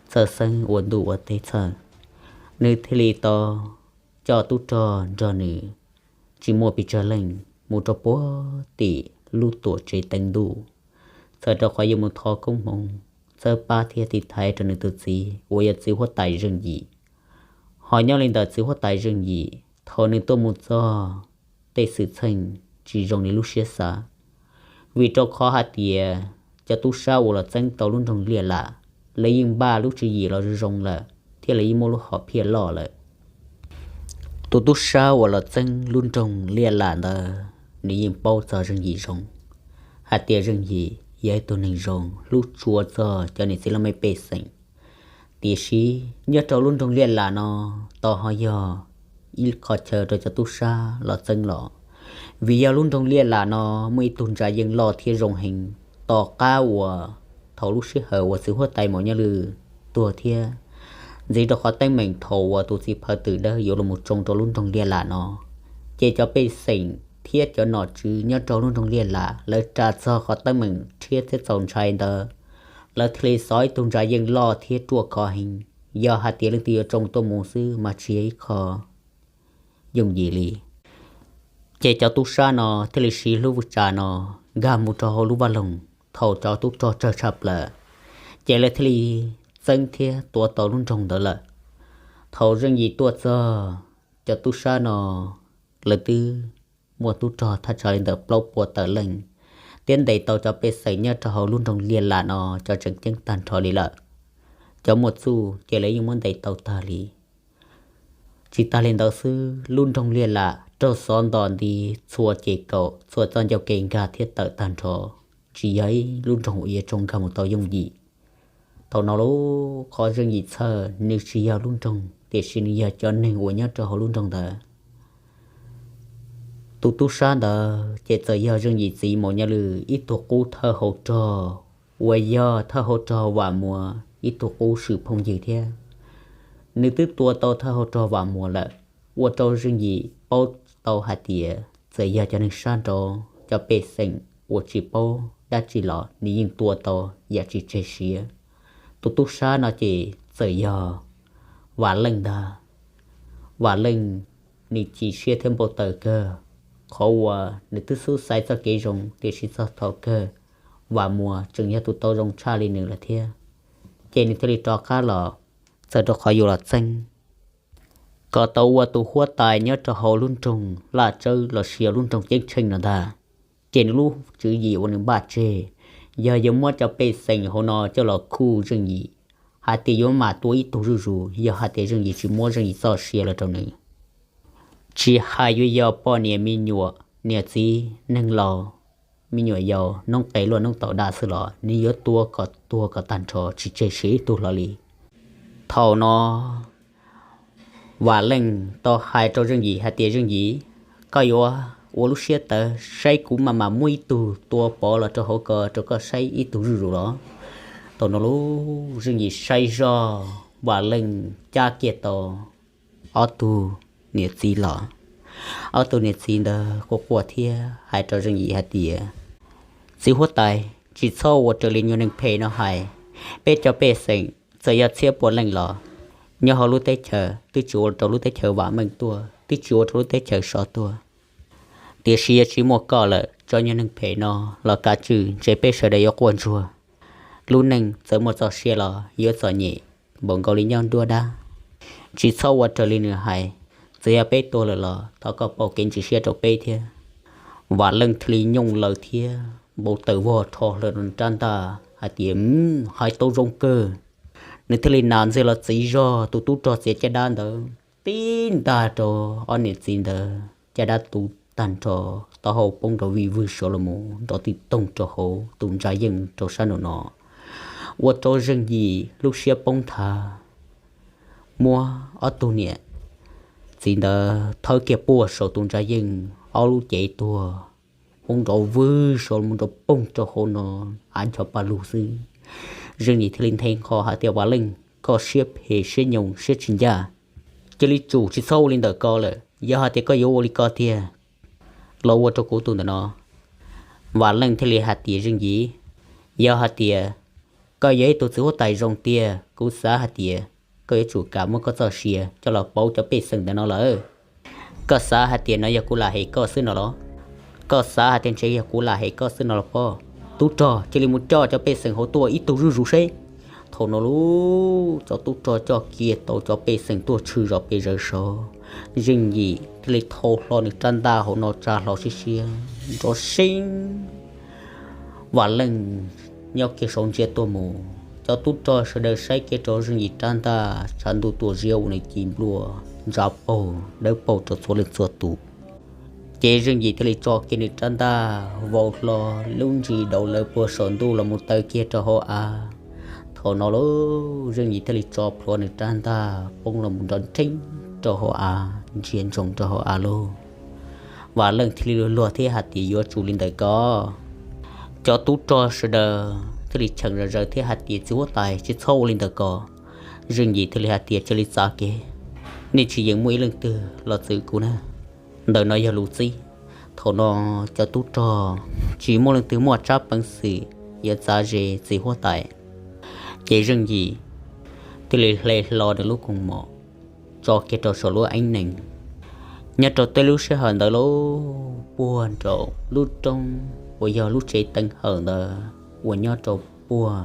txhawj xeeb ua ntuj ua teb txhawj, nws thiaj li tau coj tub rog nrog nws tsis muaj pes tsawg leej mus rau puag tim lub tuam tsev teev ntuj, txhawm rau qhov yuav mus thov koob hmoov txhawb pab thiab tiv thaiv rau nws tus txiv uas yog txiv huab tais Zeej Yim. Ho nyob li ntawm txiv huab tais Zeej Yim, thaum nws tuaj mus txog tej xwm txheej tsis zoo li lub siab xav, vim rau qhov hais tias cov tub sab uas los txeeb tau lub nroog Liaj Lam, lawv yeej npaj lub tswv yim los zoo zoo lawm thiab lawv yeej muaj lub hom phiaj loj lawm. Tus tub sab uas los txeeb lub nroog Liaj Lam ntawd, nws yeej paub txog Zeej Yim zoo, hais tias Zeej Yim yog ib tug neeg zoo hlub tshua txog cov niam txiv laj mej pej xeem. Tiam sis nyob rau lub nroog Liaj Lam no, tau ho yog ib qho chaw rau cov tub sab los txeeb los, vim yog lub nroog Liaj Lam no muaj ib tug ntsa yeej loj thiab zoo heev. Tom qab uas thaum lub sij hawm uas txiv huab tais Maum Nyaj Lwm tuag thiab, ntxiv rau qhov teeb meem thaum uas tus txiv phawv twm dawb yuav los mus tsoo rau lub nroog Liaj Lam no, ces cov pej xeem thiab cov nom tswv nyob rau lub nroog Liaj Lam lawv ras txog qhov teeb meem rhiab thiab txaus ntshai ntawd, lawv thiaj li xov ib tug ntsa yeej loj thiab ruaj khov heev. Yog hais tias leej twg yuav tsoo tuaj mus xwb mas tsis yog ib qho yooj yim li. Ces cov tub sab no thiaj li siv lub vwj tsa no nkag mus rau hauv lub vaj loog. Thaum cov tub rog tsawg tshaj plaws, ces lawv thiaj li txeeb thiab tua tau lub nroog ntawd lawm. Thaum Zeej Yim tuaj txog, cov tub sab no lawv twb muaj tub rog thaj tsam li ntawm plaub puas tawm leej, thiab ntes tau cov pej xeem nyob rau hauv lub nroog Liaj Lam no cov tseem ceeb tag nrho li lawm. Cov muaj txuj ces lawv yeej muab ntes tau tag li. Tsis tas li ntawd xwb, lub nroog Liaj Lam raug xov nto nti txhua ces kaum txhua txoj ncauj kev nkag thiab tawm tag nrho, tsis yog ib lub nroog uas yuav tsoo nkag mus tau yooj yim. Thaum no lub qhov Zeej Yim txhawj nws tsis yog lub nroog, tiam sis nws yog cov neeg uas nyob rau hauv lub nroog ntawd. Tus tub sab ntawd ces txawm yog Zeej Yim txiv Maum Nyaj Lwm ib tug qub thawj hauv rog, uas yog thawj hauv rog Vam Muas ib tug qub swm phooj ywg thiab. Nws twb tua tau thawj hauv rog Vam Muas lawm, ua rau Zeej Yim paub tau hais tias txawm yog cov neeg sab nraud cov pej xeem uas tsis paub dab tsi los nws yeej tua tau yam tsis tseg siab. Tus tub sab no ces txawm yog Vam Leej ntag. Vam Leej nws chim siab thiab npau taws kawg, qhov uas nws twb xub xaiv txoj kev zoo tiam sis txog thaum kawg Vam Muas tseem yog tus tau zoo tshaj li nws lawm thiab. Ces nws thiaj li rov qab los, txawm rau qhov yuav los txeeb kom tau ua tus huab tais nyob rau hauv lub nroog Laj Tsawb los sis lub nroog Ceeb Tsheej no ntag. Ces nws lub tswv yim uas nws npaj tseg yog yuav muab cov pej xeem hauv no coj los khuj Zeej Yim, hais tias yuav mam tua ib tug zuj zus yog hais tias Zeej Yim tsis muab Zeej Yim txoj sia los rau nws. Tsis hais yuav yog poj niam me nyuam, niam txiv, neeg laus, me nyuam yaus, noob qes luaj noob taus daj xwb los nws yuav tua kom tuag kom tag nrho tsis tseg siab ib tug hlo li. Thaum no Vam Leej tau hais rau Zeej Yim hais tias, Zeej Yim, koj yuav ua lub siab tawv saib kuv mam mam muab ib tug tua pov los rau hauv ko rau koj saib ib tug zuj zus los. Thaum no lub Zeej Yim saib zoj Vam Leej cab kiag tau ob tug niam txiv los. Ob tug niam txiv ntawd quaj quaj thiab hais rau Zeej Yim hais tias, txiv huab tais, tsis txhob ua raws li nyuag neeg phem no hais. Peb cov pej xeem txawm yog txhiab pua leej los nyob hauv lub teb chaws twb tsis ua rau lub teb chaws vam meej tuaj, twb tsis ua rau lub teb chaws sov tuaj. Tiam sis yog tsis muaj koj lawm, cov nyuag neeg phem no los kav tswj ntshe peb sawv daws yuav quaj ntsuag. Lub neej txawm muaj txoj sia los yuav txom nyem npaum nkaus li nyob nruab dab. Tsis txhob ua raws li nws hais, txawm yog peb tuag lawm los thov koj pauj kev ntxim siab rau peb thiab. Vam Leej thiaj li nyooj lawv thiab npau taws vog rho hlo rab ntaj hais tias, hais tau zoo kawg. Nws thiaj li nas ntxiag los txiv zog tus tub rog txiav caj dab ntawd tib ntaj rau ob niam txiv ntawd caj dab tu tag nrho, taub hau poob rau vij vwg saud los mus nrov twb toog rau hauv tus ntsa yeej rau sab nraum no, ua rau Zeej Yim lub siab poob nthav. Muab ob tug niam txiv ntawd thawb kiag puag saum tus ntsa yeej, ob lub cev tuag poob nrov vwg saud los mus nrov poog rau hauv no, av ncho pa lug xwb. Zeej Yim thiaj li nthe nqho hais tias, Vam Leej, koj siab phem siab nyoos siab tsis ncaj, cia li tsum tsis txhob ua li ntawm ko lawm. Yog hais tias koj yuav ua li ko tiag los ua rau kuv tus ntawm no. Vam Leej thiaj li hais tias, Zeej Yim, yog hais tias koj yog ib tug txiv huab tais zoo tiag, kuv xav hais tias koj yuav tsum kam muab koj txoj sia coj los pauv cov pej xeem ntawm no lawm. Koj xav hais tias no yog kuv lam hem koj xwb no los? Koj xav hais tias ntshe yog kuv lam hem koj xwb no los pob? Tub rog, cia li mus coj cov pej xeem hauv tuaj ib tug zuj zus seb. Thaum no lub cov tub rog coj kiag tau cov pej xeem tuaj tshwm zom pes zaws saud, Zeej Yim thiaj li thau hlo nws rab ntaj hauv no tsa hlo siab siab nrov seeb. Vam Leej nyob kiag saud ntsia tuaj mus, cov tub rog sawv daws saib kiag rau Zeej Yim rab ntaj tshav ntuj tuaj ziab ua nws ci npluaj ntsa paug dawb paug rau txhua leej txhua tus. Ces Zeej Yim thiaj li tso kiag nws rab ntaj vau hlo lub ntsis daus lawv puag saum ntuj los mus taw kiag rau hauv av. Thaum no lauj, Zeej Yim thiaj li tso plhuav nws rab ntaj poob los mus nrov nrheeb rau hauv av, ntsia ntsoov rau hauv av lauj. Vam Leej thiaj li luag luag thiab hais tias, Yuav tsum li ntawm ko. Cov tub rog sawv daws thiaj li cheem zom zaws thiab hais tias, Txiv huab tais, tsis txhob ua li ntawm ko. Zeej Yim thiaj li hais tias, Cia li txav kev, nej tsis yeem muaj ib leej twg los txwv kuv na. Ntawm no yog lus txib. Thaum no cov tub rog tsis muaj leej twg muaj tsab peev xwm yuav txav ze txiv huab tais. Ces Zeej Yim thiaj li hle hlo nws lub koog mom tso kiag rau saum lub eeb nees. Nyob rau tej lub sij hawm ntawd lauj, puag nraum lub roob uas yog lub tsev teev hawm ntawd uas nyob rau puag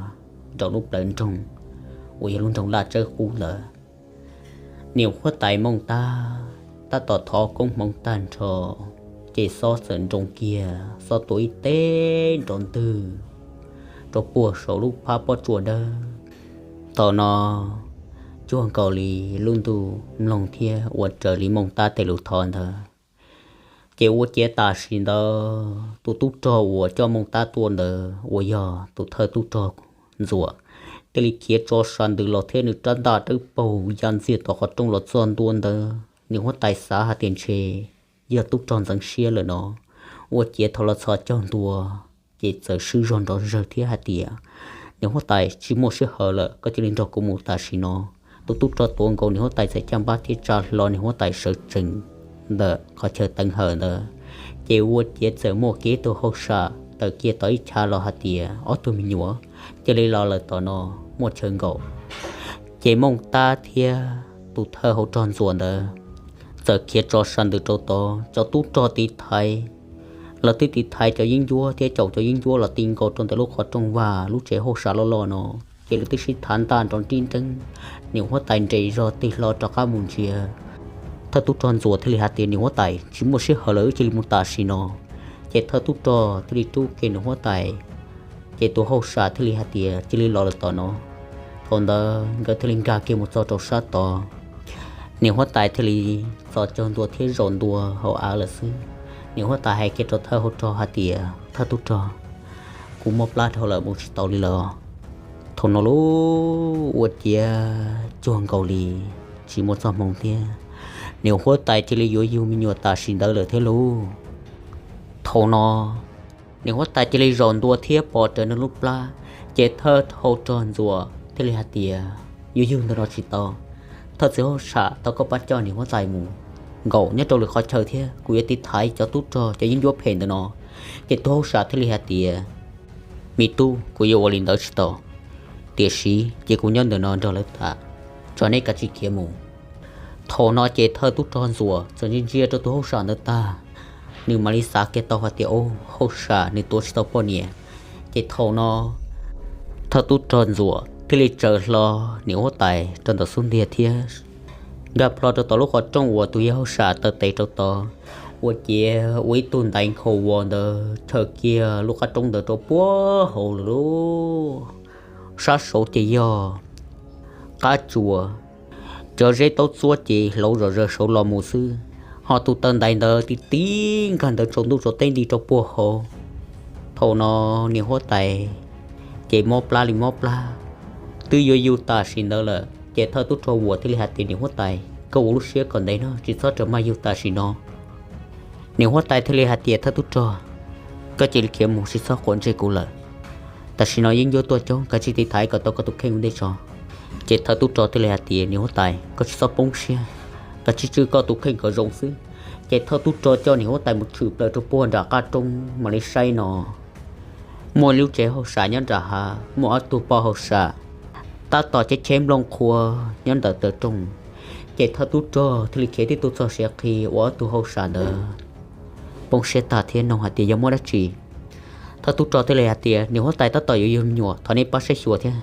nraum lub plawv nroog uas yog lub nroog Laj Tsawb Qub ntawd, niam huab tais Mooj Tab tab tom thov koob hmoov tag nrho, ces xob txawm nroo kiag, xob tua ib teg nrov ntwg rau puag saum lub phab pob tsuas dawb. Thaum no cuag nkaus li lub ntuj mloog thiab ua raws li Mooj Tab tej lus thov ntawd. Ces ua ciav tam sim ntawd tus tub rog uas coj Mooj Tab tuaj ntawd uas yog tus thawj tub rog Ntxuam, thiaj li khiav tso sa ntws los thiab nws rab ntaj dawb paug ya ntxiag tom qhov rooj los txog ntua ntawd. Niam huab tais xav hais tias ntshe yog tub rog ntxeev siab lawm no, ua ciav thaum los txog caug ntua ces txawm swb zog nrov zawg thiab hais tias, Niam huab tais, tsis muaj sij hawm lawm, koj cia li nrog kuv mus tam sim no. Tus tub rog tuav nkaus niam huab tais txhais caj npab thiab tsa hlo niam huab tais sawv tsees ntawm qhov chaw teev hawm ntawd. Ces ua ciav txawm muaj kiag ib tug hauj sam tawm kiag tom ib chav los hais tias, Ob tug me nyuam, cia li los lawm tom no, muaj chaw nkaum. Ces Mooj Tab thiab tus thawj hauv rog Ntxuam ntawd txawm khiav tso sa ntws rau tod. Cov tub rog tiv thaiv, lawv twb tiv thaiv cov yeeb ncuab thiab caum cov yeeb ncuab los ti nkaus rau ntawm lub qhov rooj vag lub tsev hauj sam loj loj no, ces lawv twb sib thav ntaj nrov nrib nreeb. Niam huab tais nres zog tig hlo rov qab mus ntsia, thawj tub rog Ntxuam thiaj li hais tias, Niam huab tais, tsis muaj sij hawm lawm, wb cia li mus tam sim no. Ces thawj tub rog thiaj li rub kiag niam huab tais, ces tus hauj sam thiaj li hais tias, Cia li los lawm tom no. Thaum ntawd nkawd thiaj li nkag kiag mus txog rau sab tod. Niam huab tais thiaj li txo caug ntua thiab zaum ntua hauv av lawm xwb. Niam huab tais hais kiag rau thawj hauv rog hais tias, Thawj tub rog, kuv mob plab dhau lawm, mus tsis tau li lawm. Thaum no lauj, ua ciav cuag nkaus li tsis muaj txoj hmoo thiab, niam huab tais cia li yuav yug me nyuam tam sim ntawd lawm thiab lauj. Thaum no niam huab tais cia li zaum ntua thiab pom raws nws lub plab, ces thawj hau rog ntxuam thiaj li hais tias, Yus yug ntawm no tsis tau. Thawj txiv hauj sam tau koj pab coj niam huab tais mus nkaum nyob rau lwm qhov chaw thiab, kuv yuav tiv thaiv cov tub rog cov yeeb ncuab phem ntawm no. Ces tus hauj sam thiaj li hais tias, Me tub, kuv yuav ua li ntawd tsis tau, tiam sis ces kuv nyob ntawm no nrog lawv tham, tso nej kav tsij khiav mus. Thaum no ces thawj tub rog ntxuam txawm ntsia ntsia rau tus hauj sam ntawd tag, nws mam li xav kiag tau hais tias, Au, hauj sam nws tuav tsis tau poj niam. Ces thaum no thawj tub rog ntxuam thiaj li tsaws hlo niam huab tais rau ntawm xub ntiag thiab nkag plho rau tom lub qhov rooj uas tus yawg hauj sam taw tes rau tod, ua ciav ua ib tug ntaiv nkhaus vos ntawd chaws kiag lub qab roob ntawd rau puag hauv lawm lauj. Sab saud ces yog qab tsuas, cov zeb taub txuab ces hlauv zom zaws saud los mus xwb, ho tus taw ntaiv ntawd ti ti nkag ntawd tsaus ntuj tsaus teb nti rau puag hauv. Thaum no niam huab tais ces mob plab li mob plab, twb yuav yug tam sim ntawd lawm, ces thawj tub rog vuam thiaj li hais tias, Niam huab tais, koj ua lub siab kom ntev no, tsis txhob rawm maj yug tam sim no. Niam huab tais thiaj li hais tias, Thawj tub rog, koj cia li khiav mus, tsis txhob quav ntsej kuv lawm. Tam sim no yeeb ncuab tuaj coob, kav tsij tiv thaiv kom tau koj tus kheej ua ntej tso. Ces thawj tub rog thiaj li hais tias, Niam huab tais, koj tsis txhob poob siab, kav tsij tswj koj tus kheej kom zoo xwb. Ces thawj tub rog coj niam huab tais mus tshwm plaws rau puag nram qab roob mam li saib no, muaj lub tsev hauj sam nyob nram hav, muaj ob tug poj hauj sam tab tom cheb cheb nplooj qhua nyob ntawm taw rooj. Ces thawj tub rog thiaj li khiav tib tug txog siav qhi uas ob tug hauj sam ntawd poob siab tag thiab nug hais tias, Yog muaj dab tsi? Thawj tub rog thiaj li hais tias, Niam huab tais tab tom yuav yug me nyuam, thov nej pab saib xyuas thiab,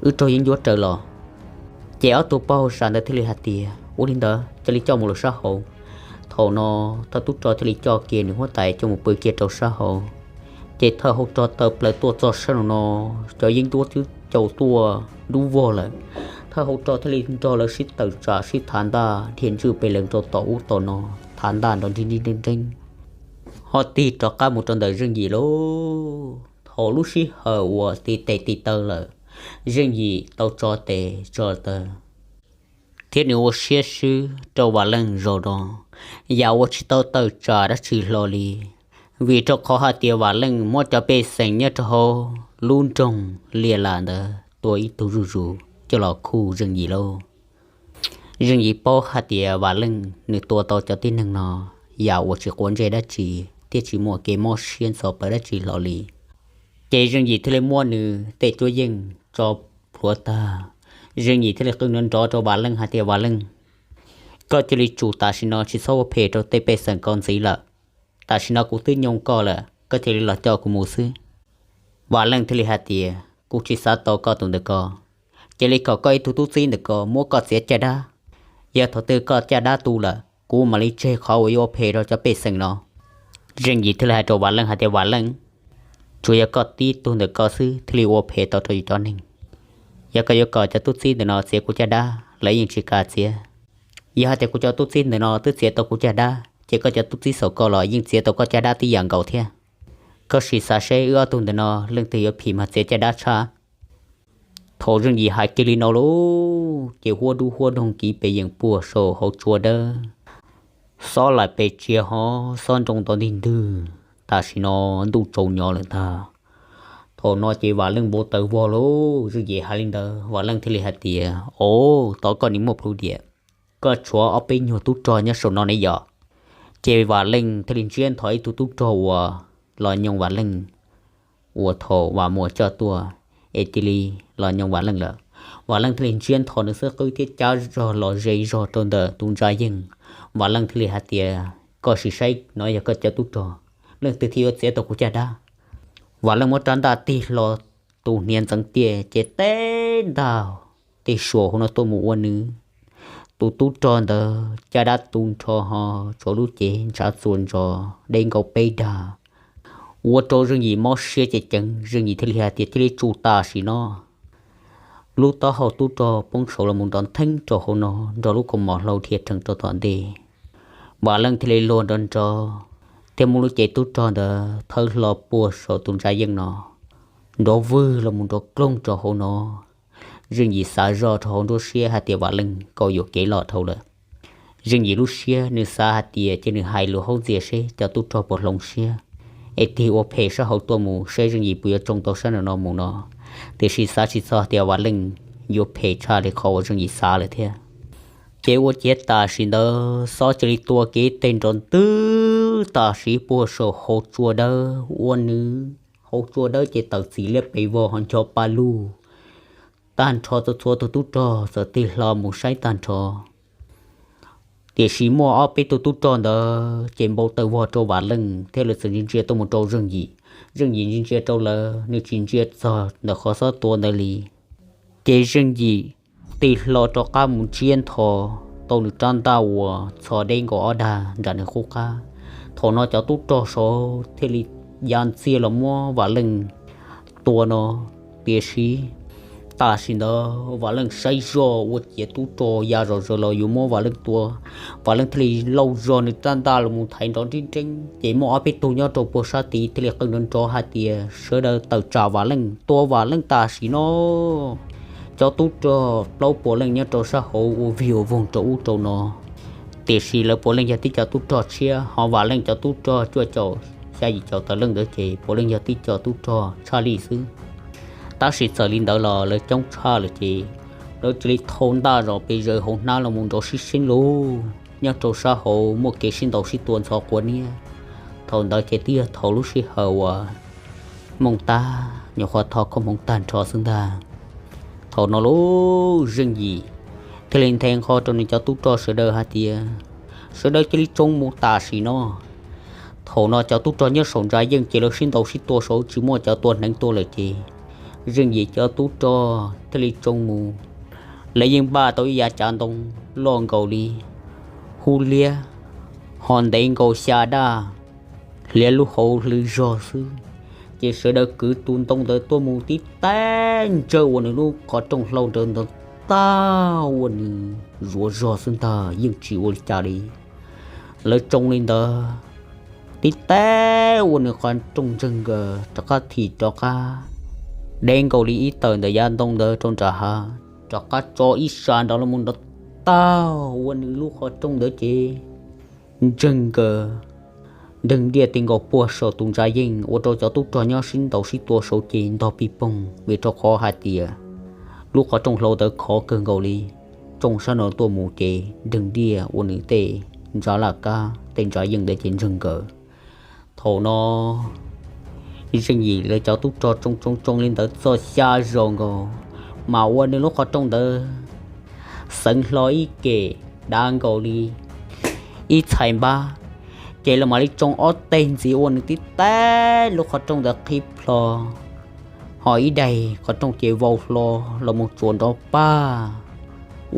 wb raug yeeb ncuab raws los. Ces ob tug poj hauj sam ntawd thiaj li hais tias, Ua li ntawd cia li coj mus lawm sab hauv. Thaum no thawj tub rog thiaj li coj kiag niam huab tais coj mus pw kiag rau sab hauv. Ces thawj hauv rog tawm plaws tuaj txog sab no no, cov yeeb ncuab twb caum tuaj dub vog lawm. Thawj hauv rog thiaj li nrog lawv sib tawm tsam sib thav ntaj dhia ntswj pes lees rau tom ub tom no, thav ntaj nrov nrib nrib nreeb nreeb, ho tig rov qab mus rau ntawm Zeej Yim lauj. Thaum lub sij hawm uas tiv tes tiv taw lawm, Zeej Yim tau tso tes tso taw thiab nws ua siab swb rau Vam Leej zaum no, yam uas tsis tau tawm tsam dab tsi hlo li, vim rau qhov hais tias Vam Leej muab cov pej xeem nyob rau hauv lub nroog Liaj Lam ntawd tua ib tug zuj zus coj los khuj Zeej Yim lauj. Zeej Yim paub hais tias Vam Leej nws tua tau cov tib neeg no yam uas tsis quav ntsej dab tsi thiab tsis muaj kev mob siab ntxhov plawv dab tsi hlo li. Ces Zeej Yim thiaj li muab nws tej cuab yeej tso plhuav tag, Zeej Yim thiaj li qw nrov nrov rau Vam Leej hais tias, Vam Leej, koj cia li tsum tam sim no, tsis txhob ua phem rau tej pej xeem ko ntxiv lawm. Tam sim no kuv twb nyoo koj lawm, koj cia li los coj kuv mus xwb. Vam Leej thiaj li hais tias, Kuv tsis xav tau koj tus ntawm ko. Cia li kom koj ib tug tub txib ntawm ko muab koj txiav caj dab. Yog thaum twg koj caj dab tu lawm, kuv mam li tseg qhov uas yuav ua phem rau cov pej xeem no. Zeej Yim thiaj li hais rau Vam Leej hais tias, Vam Leej, tsuas yog koj tib tug ntawm ko xwb thiaj li ua phem tau rau yus cov neeg. Yog koj yuav kom cov tub txib ntawm no txiav kuv caj dab, lawv yeej tsis kam txiav. Yog hais tias kuv cov tub txib ntawm no twb txiav tau kuv caj dab, ces koj cov tub txib saum koj los yeej txiav tau koj caj dab tib yam nkaus thiab. Koj sim xav seb wb ob tug ntawm no leej twg yuav phim mas txiav caj dab tshaj. Thaum Zeej Yim hais kiag li no lauj, ces huab dub huab doog kiv pes yees puag saum hauv tsua dawb, xob laim pes tsia hov, xob nroo nto ntig ntwg. Tam sim no ntuj tsaus nyo lawm ntag. Thaum no ces Vam Leej npau taws vog lauj. Zeej Yim hais li ntawd, Vam Leej thiaj li hais tias, Au, tod koj nim muaj plhu diam, koj tshuav ob peb nyuag tub rog nyob saum no ne yom? Ces Vam Leej thiaj li ntsiab ntho ib tug tub rog uas los nyoo Vam Leej, uas thaum Vam Muas coj tuaj es cia li los nyoo Vam Leej lawm. Vam Leej thiaj li ntsiab ntho nws xub qwb thiab cab zog los ze zog rau ntawm tus ntsa yeej. Vam Leej thiaj li hais tias, Koj sim saib no yog koj cov tub rog, leej twg thiaj yuav txiav tau kuv caj dab? Vam Leej muab rab ntaj tig hlo tus hniav ntxeev tiaj ces teb ntag, tej suas hauv no tuaj mus ua nws. Tus tub rog ntawd caj dab tu nrho ho, tshuav lub cev ntshav txuas ntsos deb nkaus peb dag, ua rau Zeej Yim mob siab ceev ceev. Zeej Yim thiaj li hais tias, Cia li tsum tam sim no. Lub taub hau tub rog poob saud los mus nrov ntheeb rau hauv no, nrog lub kaus mom hlau dhia rhees rau tom ntej. Vam Leej thiaj li luag nrov nrov thiab muab lub cev tub rog ntawd thawb hlo puag saum tus ntsa yeej no, nrov vwg los mus nrov kloog rau hauv no. Zeej Yim xav zoj rau hauv nruab siab hais tias, Vam Leej, koj yuam kev loj dhau lawm. Zeej Yim lub siab nws xav hais tias cia nws hais lus haub ntxias seb cov tub rog puas hloov siab. es tig ua phem sab hauv tuaj mus saib Zeej Yim puas yuav tsoo tau sab nraum no mus no. Tiam sis xav tsis txog tias Vam Leej yuav phem tshaj li qhov uas Zeej Yim xav lawm thiab. Ces ua ciav tam sim ntawd xob cia li tua kiag teg nrov ntwg tam sim puag saum hauv tsua dawb ua nws, hauv tsua dawb ces tawm txim liab pes vog ho ncho pa lug tag nrho, txhua txhua tus tub rog txawm tig hlo mus saib tag nrho. Tiam sis muaj ob peb tug tub rog ntawd ces npau taws vog rau Vam Leej thiab lawv txawm ntsia ntsia tuaj mus rau Zeej Yim. Zeej Yim ntsia ntsia rau lawv, nws tsis ntsia txog ntawm qhov xob tua ntawd li. Ces Zeej Yim tig hlo rov qab mus ntsiab nthos tau nws rab ntaj uas txhos deb nkaus ob dag nram nws qub qab. Thaum no cov tub rog saud thiaj li ya ntxiag los muab Vam Leej tua no. Tiam sis tam sim ntawd Vam Leej saib zog ua ciav tub rog ya zom zaws los yuav muab Vam Leej tua. Vam Leej thiaj li lauj zog nws rab ntaj los mus thaiv nrov nrib nreeb, ces muaj ob peb tug nyob rau puag sab tid thiaj li qw nrov nrov hais tias sawv daws tawm tsam Vam Leej, tua Vam Leej tam sim no. Cov tub rog plaub puas leej nyob rau sab hauv ua vig ua voog rau ub rau no. Tiam sis lawv puav leej yog tib co tub rog tshiab, ho Vam Leej cov tub rog cuaj caum xya yim caum tawm leej ntawd ces puav leej yog tib co tub rog tshaj lij xwb. Tab sis txawm li ntawd los lawv coob tshaj lawm ces lawv cia li thau ntaj zom pes zaws hauv hnab los mus nrov sib seeb lug. Nyob rau sab hauv muaj kev sib ntaus sib tua ntxhov quav niab. Thaum ntawd ces twb yog thaum lub sij hawm uas mooj tab nyuam qhuav tho koob hmoov tag nrho xwb ntag. Thaum no lub Zeej Yim thiaj li nthe nqho rau nws cov tub rog sawv daws hais tias sawv daws cia li tsoo mus tam sim no. Thaum no cov tub rog nyob saum ntsa yeej ces lawv sib ntaus sib tua saud tsis muaj cov tua hneev tuaj lawm ces Zeej Yim cov tub rog thiaj li tsoo mus. Lawv yeej npaj tau ib yav cav ntoo loj nkaus li hub liab, ho ntev nkaus xya daj, hliav lub hauv hlwb zog xwb. Ces sawv daws kwv tus ntoo ntawd tuaj mus tib teb ntsawj ua nws lub qhov rooj hlau ntawd ntog tag ua nws zuav zog xwb ntag, yeej tsis ua li cas li. Lawv tsoo li ntawd tib teb ua nws qhov rooj ntseeg nkaws rov qab thim rov qab deb nkaus li ib tawm ntawm yav ntoo ntawd rau nram hav, rov qab tso ib sab nrov los mus nrov tag ua nws lub qhov rooj ntawd ces ntseeg nkaws nreeg diaj ti nkaus puag saum tus ntsa yeej ua rau cov tub rog nyob sib ntaus sib tua saud ces ntog pij poog vim rau qhov hais tias lub qhov rooj hlau ntawd khov kawg nkaus li. Tsoo sab no tuaj mus ces nreeg diaj ua nws tej ntsa laj kab tej ntsa yeej ntawd ces ntseeg nkaws. Thaum no Zeej Yim lawv cov tub rog tsoo tsoo tsoo li ntawd txog xya zaus nkaus mas ua nws lub qhov rooj ntawd xeev hlo ib kem dav nkaus li ib txhais npab, ces lawv mam li tsoo ob teg ntxiv ua nws tib teb lub qhov rooj ntawd qhib plho, ho ib daim qhov rooj ces vau hlo los mus tsuas nrov pag,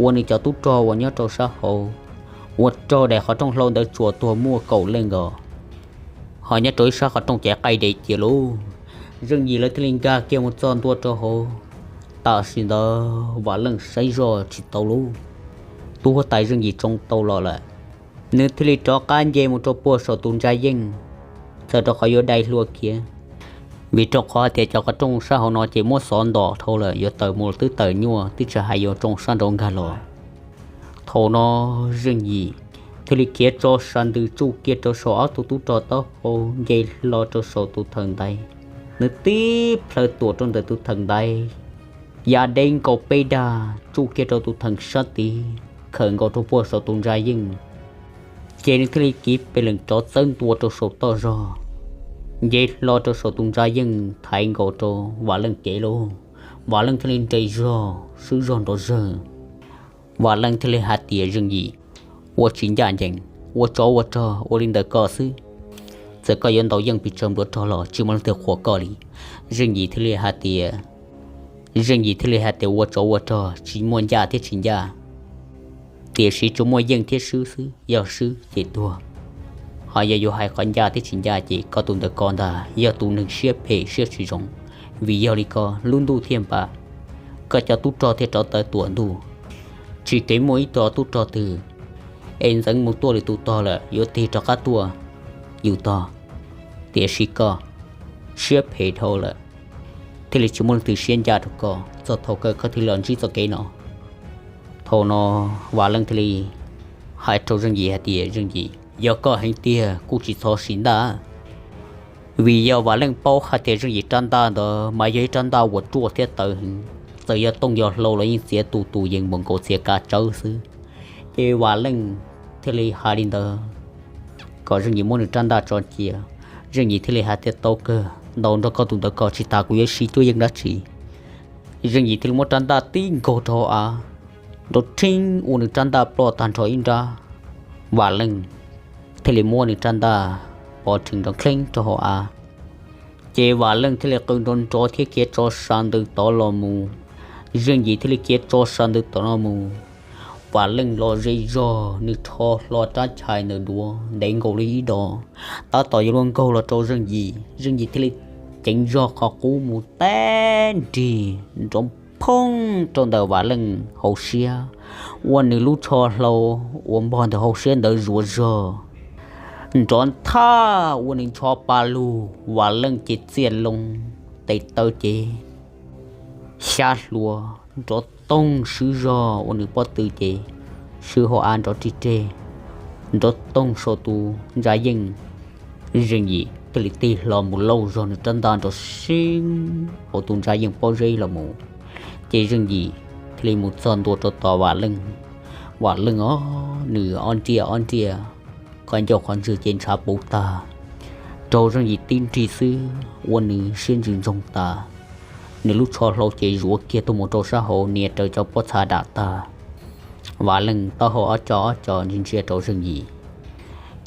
ua nws cov tub rog uas nyob rau sab hauv ua rau daim qhov rooj hlau ntawd tsuas tuag muaj kaum leej nkaus. Ho nyob rau ib sab qhov rooj ces qaij dev cia lauj. Zeej Yim lawv thiaj li nkag kiag mus txog ntua rau hauv. Tam sim ntawd Vam Leej saib zoj tsis tau lauj, tuag tais Zeej Yim tsoo tau los lawm. Nws thiaj li rov qab nce mus rau puag saum tus ntsa yeej, txawm rau qhov yuav dai hlua khiav, vim rau qhov hais tias cov qhov rooj sab hauv no ces muab xov ntom dhau lawm, yuav tawm mus twb tawm nyuaj, twb tsis hais yuav tsoo sab nraud nkag los. Thaum no Zeej Yim thiaj li khiav tso sas ntws tsuj kiag rau saum ob tug tub rog taub hau nce hlo rau saum tus thawm ntaiv. Nws tib plhaw tuam rau ntawm tus thawm ntaiv, ya deb nkaus peb dag tsuj kiag rau tus thawm sab tid, khawm nkaus rau puag saum tus ntsa yeej. Ces nws thiaj li kiv pes leem rov txawb ntua rau saum toj zog, nce hlo rau saum tus ntsa yeej thaiv nkaus rau Vam Leej kev lauj. Vam Leej thiaj li nres zog swb zog nrov zawg. Vam Leej thiaj li hais tias Zeej Yim, ua tsis ncaj ncees, ua tsov ua rog ua li ntawm koj xwb. Txawm koj yuav ntaus yeej pes tsawg npluav rog los tsis muaj leej twg qhuas koj li. Zeej Yim thiaj li hais tias, Zeej Yim thiaj li hais tias ua tsov ua rog tsis muaj ncaj thiab tsis ncaj, tiam sis tsuas muaj yeej thiab swb xwb, yog swb ces tuag. Ho yog yuav hais qhov ncaj thiab tsis ncaj ces koj tus ntawm ko ntag yog tus neeg siab phem siab tsis zoo, vim yog li ko lub ntuj thiaj npam, koj cov tub rog thiaj rov tawm tuam ntuj. Tsis kev muaj ib tug tub rog twg es ntxeev mus tuaj lwm tus tog lawm yuav tig rov qab tuaj yus tog, tiam sis koj siab phem dhau lawm, thiaj li tsis muaj leej twg siab ncaj rau koj txog thaum kawg koj thiaj los ntsib txoj kev no. Thaum no Vam Leej thiaj li hais rau Zeej Yim hais tias Zeej Yim, yog koj heev tiag kuj tsis txhob sim ntaj, Vim yog Vam Leej paub hais tias Zeej Yim rab ntaj ntawd mas yog ib rab ntaj uas ruaj thiab tawv heev, txawm yog tooj yog hlau los yeej txiav tus tus yees npaum nkaus txiav kav tsawb xwb. Ces Vam Leej thiaj li hais li ntawd kom Zeej Yim muab nws rab ntaj tso cia. Zeej Yim thiaj li hais tias, Tau kawg, ntaus nrog koj tus ntawd kom tsis tas kuv yuav siv cuab yeej dab tsi. Zeej Yim thiaj li muab rab ntaj tib nkaug rau hauv av, nrov rheeb ua nws rab ntaj ploj tag nrho ib nrab. Vam Leej thiaj li muab nws rab ntaj pov rhees nrov nrheeb rau hauv av. Ces Vam Leej thiaj li qw nrov nrov thiab khiav tso sab ntws tod los mus. Zeej Yim thiaj li khiav tso sab ntws tod los mus. Vam Leej los ze zog, nws rho hlo rab chais ntawm duav ntev nkaus li ib dos, tab tom yuav luag nkaug los rau Zeej Yim. Zeej Yim thiaj li ceev zog qhov qub mus tag nrig nrov phooj rau ntawm Vam Leej hauv siab, ua nws lub tsho hlau uas npog ntawm hauv siab ntawd zuav zog, nrov nthaj ua nws ncho pa lug. Vam Leej ces txiaj loo, tes taw ces xyab hlua, nrov toog swb zog ua nws pob tw ces swb hauv av nrov rig reg, nrov toog saum tus ntsa yeej. Zeej Yim thiaj li tig hlo mus lauj zog nws rab ntaj nrov seeb hauv tus ntsa yeej pob zeb los mus. Ces Zeej Yim thiaj li mus txog ntua rau tom Vam Leej. Vam Leej os, nws ob nriaj ob nriaj, qhov ncauj qhov ntswg ces ntshav puv tag, raug Zeej Yim tib nrig xwb ua nws siab ntsws ntsoog tas. Nws lub tsho hlau ces zuav kiag tuaj mus rau sab hauv nias raws cov pob txha dam tag. Vam Leej taub hau ob co ob co ntsia ntsia rau Zeej Yim.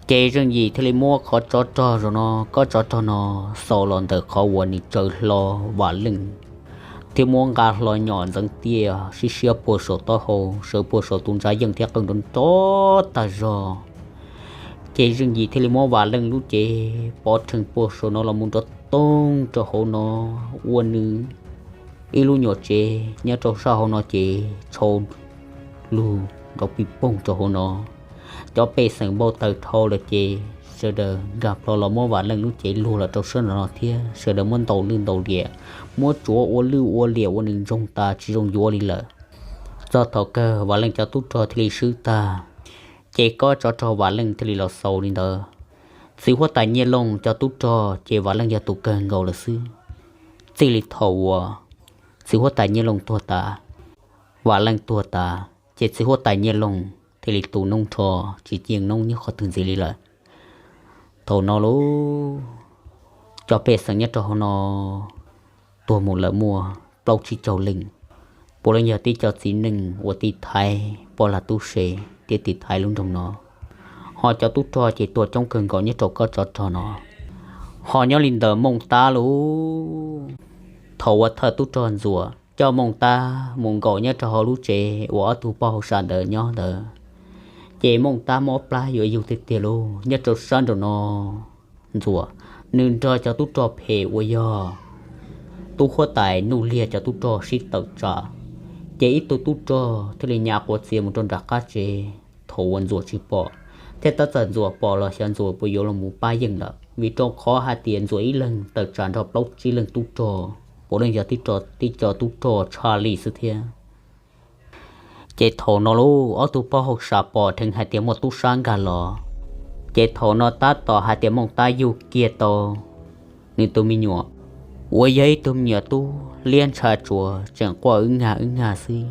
Ces Zeej Yim thiaj li muab qhov tsov rog zaum no, kob tsov rog no xaus los ntawm qhov uas nws tsaws hlo Vam Leej, thiab muab nqa hlo nyom ntxeev tiaj sib siab puag saum taub hau, sawv puag saum tus ntsa yeej thiab qw nrov nrov tag zog. Ces Zeej Yim thiaj li muab Vam Leej lub cev pov rhees puag saum no los mus nrov toog rau hauv no, ua nws ib lub nyuam tsev nyob rau sab hauv no ces tshau lug nrov pij poog rau hauv no. Cov pej xeem npau taws dhau lawm ces sawv daws nkag plho los muab Vam Leej lub cev luag los rau sab nraum no thiab sawv daws muab ntaus lwj ntaus liam, muab tsuav ua lwj ua liam ua nws ntsoog tas tsis zoo yuav li lawm. Txog thaum kawg Vam Leej cov tub rog thiaj li swb tag, ces kob tsov rog Vam Leej thiaj li los xaus li ntawd. Txiv huab tais Nyiaj Looj cov tub rog ces Vam Leej yog tus kawg nkaus lawm xwb. Txij li thaum uas txiv huab tais Nyiaj Looj tuag tas, Vam Leej tuag tas ces txiv huab tais Nyiaj Looj thiaj li tu noob nrho tsis yeej noob nyob qhov twg ntxiv li lawm. Thaum no lauj, cov pej xeem nyob rau hauv no tuag mus lawm muaj plaub tsib caug leej, puav leej yog tib co txiv neej uas tiv thaiv poj lag tub se thiab tiv thaiv lub nroog no. Ho cov tub rog ces tuag coob kawg nkaus nyob rau kob tsov rog no. Ho nyob li ntawm Mooj Tab lauj, thaum uas thawj tub rog Ntxuam coj Mooj Tab mus nkaum nyob rau hauv lub tsev uas ob tug poj hauj sam ntawd nyob ntawd, ces Mooj Tab mob plab yuav yug tiag tiag lauj. Nyob rau sab nraum no Ntxuam, nws nrog cov tub rog phem uas yog tub huab tais Nuj Liag cov tub rog sib tawm tsam, ces ib tug tub rog thiaj li nyav quav txiav mus rau nram qab tsev. Thaum uas Ntxuam tsis pom, thiab tab txawm Ntxuam pom los xyov Ntxuam puas yuav los mus pab yeej lawm, vim rau qhov hais tias Ntxuam ib leeg tawm tsam nrog plaub tsib leeg tub rog, puav leej yog tib co tub rog tshaj lij xwb thiab. Ces thaum no lauj, ob tug poj hauj sam pom dheev hais tias muaj tub sab nkag los, ces thaum no tab tom hais tias Mooj Tab yug kiag tau nws tus me nyuam uas yog ib tug me nyuam tub liab ntsha tsuas tseem quaj wb nyag wb nyag xwb.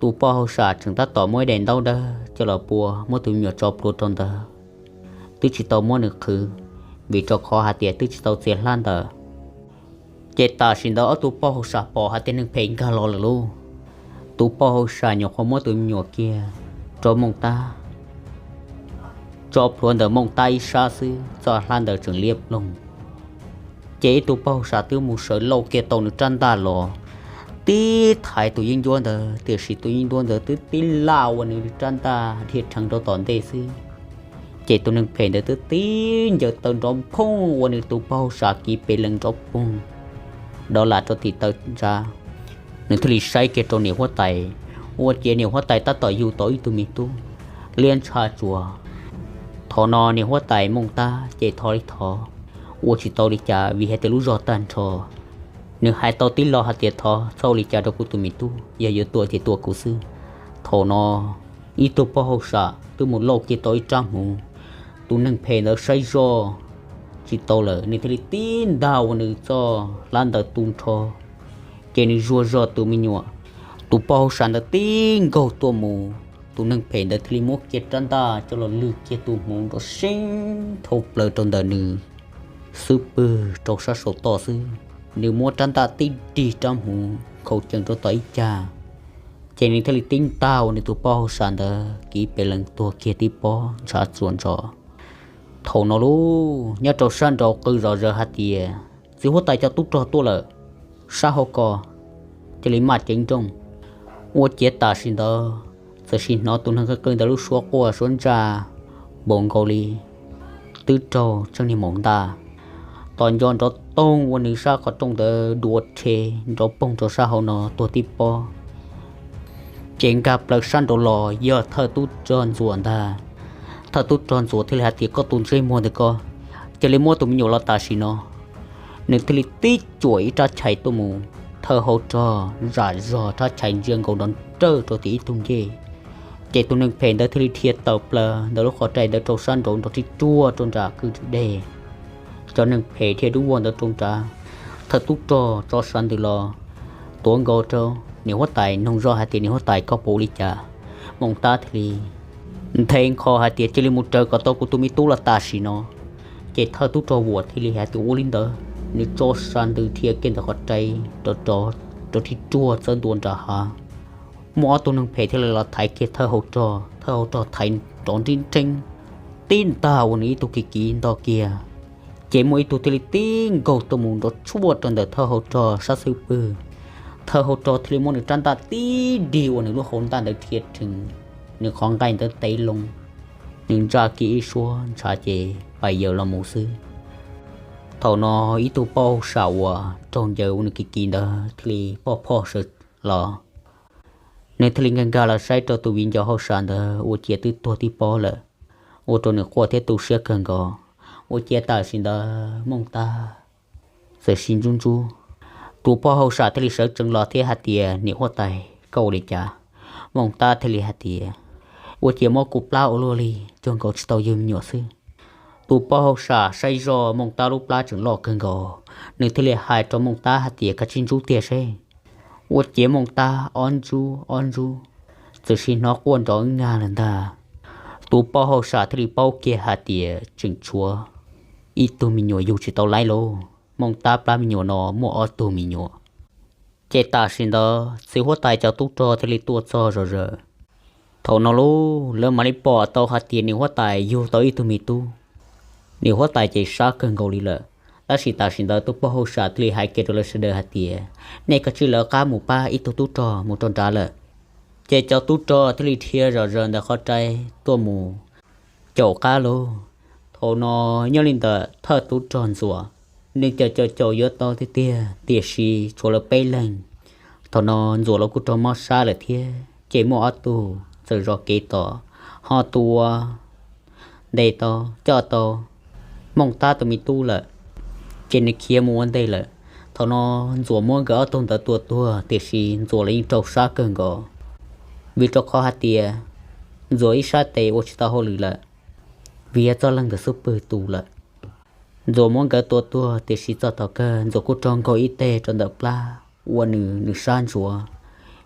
Tus poj hauj sam tseem tab tom muab ib daim ntaub dawb coj los pua, muab tus me nyuam tso plhuav rau ntawd, twb tsis tau muab nws qhwv, vim rau qhov hais tias twb tsis tau txiav hlab ntawd. Ces tam sim ntawd ob tug poj hauj sam pom hais tias neeg phem nkag los lawm lauj. Tus poj hauj sam nyuam qhuav muab tus me nyuam kiag rau Mooj Tab tso plhuav ntawm Mooj Tab ib sab xwb, txoj hlab ntawd tseem liab ploog. Ces ib tug poj hauj sam twb mus sawv lauj kiag tau nws rab ntaj los tib thaiv tus yeeb ncuab ntawd, tiam sis tus yeeb ncuab ntawd twb tib laj ua nws rab ntaj dhia rheev rau tom ntej xwb. Ces tus neeg phem ntawd twb tib ncaws taw nrov phooj ua nws tus poj hauj sam kiv pes lees nrov poog dov lam rau tim taw ntsa. Nws thiaj li saib kiag rau niam huab tais, ua ciav niam huab tais tab tom yug tau ib tug me tub liab ntsha tsuas. Thaum no niam huab tais Mooj Tab ces thov li thov, ua tsis tau li cas vim hais tias lub zog tag nrho. Nws hais tau tib lo hais tias, Thov txhob ua li cas rau kuv tus me tub, yog yuav tua ces tua kuv xwb. Thaum no ib tug poj hauj sam twb mus lauj kiag tau ib rab hmuv. Tus neeg phem ntawd saib zoj tsis tau lawm, nws thiaj li tib ntaj ua nws txoj hlab ntawd tu nrho, ces nws zuag zog tus me nyuam, tus poj hauj sam ntawd tib nkaug tuaj mus. Tus neeg phem ntawd thiaj li muab kiag rab ntaj coj los lwg kiag tus hmuv nrov seeb dhau plaws rau ntawm nws xub pwg rau sab saum toj xwb. Nws muab rab ntaj tib dig rab hmuv nkhaus cees rau tom ib cag, ces nws thiaj li tib ntaj ua nws tus poj hauj sam ntawd kiv pes lees tuag kiag tib pob ntshav txuas ntsos. Thaum no lauj, nyob rau sab nraud qw zom zaws hais tias, txiv huab tais cov tub rog tuaj lawm, sab hauv ko cia li maj ceev nrooj. Ua ciav tam sim ntawd txawm sim hnov tus neeg qw qw ntawd lub suab quaj suab ntsaj npaum nkaus li twb raug tseeb niag maum ntaj, tos nco nrov toog ua nws sab qhov rooj ntawd dua rhe nrov poog rau sab hauv no tuag tib pob. Ces nkag plaws sab nraud los yog thawj tub rog ntxuam ntag. Thawj tub rog ntxuam thiaj li hais tias, koj tus ntsej muag ntawm ko, cia li muab tus me nyuam los tam sim no. Nws thiaj li tib cuam ib rab chais tuaj mus, thawj hauv rog zam zog rab chais ntsia nkaus nrov nrawj rau tim ib tug ncej. Ces tus neeg phem ntawd thiaj li dhia tawm plaws ntawm lub qhov rais ntawd rau sab nraud nrov rig ruag rau nram kwj deg. Cov neeg phem dhia dub vog ntawd rau nrad, thawj tub rog tso sav ntws los tuav nkaus rau niam huab tais, noog zoj hais tias, niam huab tais, koj puas ua li cas? Moos Tab thiaj li nthe nkho hais tias, cia li mus raws kom tau kuv tus me tub los tam sim no. Ces thawj tub rog vuam thiaj li hais tias, ua li ntawd. Nws tso sav ntws dhia kiag ntawm qhov rais rov rig ruag txawb ntua nram hav. Muaj ob tug neeg phem thiaj li los thaiv kiag thawj hauv rog, thawj hauv rog thaiv nrov nrib nreeb, tib ntaj ua nws ib tug kiv kiv nto kiag. Ces muaj ib tug thiaj li tib nkaug tuaj mus nrov tshuaj rau ntawm thawj hauv rog sab xub pwg. Thawj hauv rog thiaj li muab nws rab ntaj tib dig ua nws lub hauv ntaj ntawd dhia rhees, nws qhov nqaij ntawd tev loo, nws ntsaj kiag ib suab ntshav ces pais yaws los mus xwb. Thaum no ib tug poj hauj sam uas raug ncaws ua nws kiv kiv ntawd thiaj li poj phoj sawv los. Nws thiaj li nkag nkag los saib rau tus viv ncaus hauj sam ntawd ua ciav twb tuag tib pob lawm, ua rau nws quaj thiab tu siab kawg nkaus. Ua ciav tam sim ntawd Mooj Tab txawm sib ntsub ntsub. Tus poj hauj sam thiaj li sawv tsees los thiab hais tias, niam huab tais, koj ua li cas? Mooj Tab thiaj li hais tias, ua ciav mob kuv plab ua luaj li, cuag nkaus tsis tau yug me nyuam xwb. Tus poj hauj sam saib zoj Mooj Tab lub plab tseem loj kawg nkaus, nws thiaj li hais rau Mooj Tab hais tias, kav tsij ntsub tiag seb. Ua ciav Mooj Tab ob ntsub ob ntsub, txawm sim hnov quaj nrov ngag lawm ntag. Tus poj hauj sam thiaj li paub kiag hais tias tseem tshuav ib tug me nyuam yug tsis tau laib lauj. Mooj Tab plab me nyuam no muaj ob tug me nyuam. Ces tam sim ntawd txiv huab tais cov tub rog thiaj li tuaj txog zom zaws. Thaum no lauj, lawv mam li pom tau hais tias niam huab tais yug tau ib tug me tub. Niam huab tais ces sab kawg nkaus li lawm. Tab sis tam sim ntawd tus poj hauj sam thiaj li hais kiag rau lawv sawv daws hais tias, nej kav tsij lawv qab mus pab ib tug tub rog mus rau nrad lawm. Ces cov tub rog thiaj li dhia zom zaws ntawm qhov rais tuaj mus caum qab lauj. Thaum no nyob li ntawm thawj tub rog ntxuam, nws caum caum caum yuav tau tiag tiag, tiam sis tshuav lawv peb leeg. Thaum no ntxuam los kuj raug mob sab lawm thiab, ces muaj ob tug txawm zov kev tom, ho tus uas ntes tau coj tau Mooj Tab tus me tub lawm, ces nws khiav mus ua ntej lawm. Thaum no ntxuam muab nkawd ob tug ntawd tua tuag, tiam sis ntxuam los yeej raug sab kawg nkaus, vim rau qhov hais tias ntxuam ib sab tes ua tsis tau hauj lwm lawm, vim yog txoj leeg ntawm xub pwg tu lawm. Ntxuam muab nkawd tua tuag, tiam sis txog thaum kawg ntxuam kuj raug nkaug ib teg rau ntawm plab, ua nws nws sab ntsuav,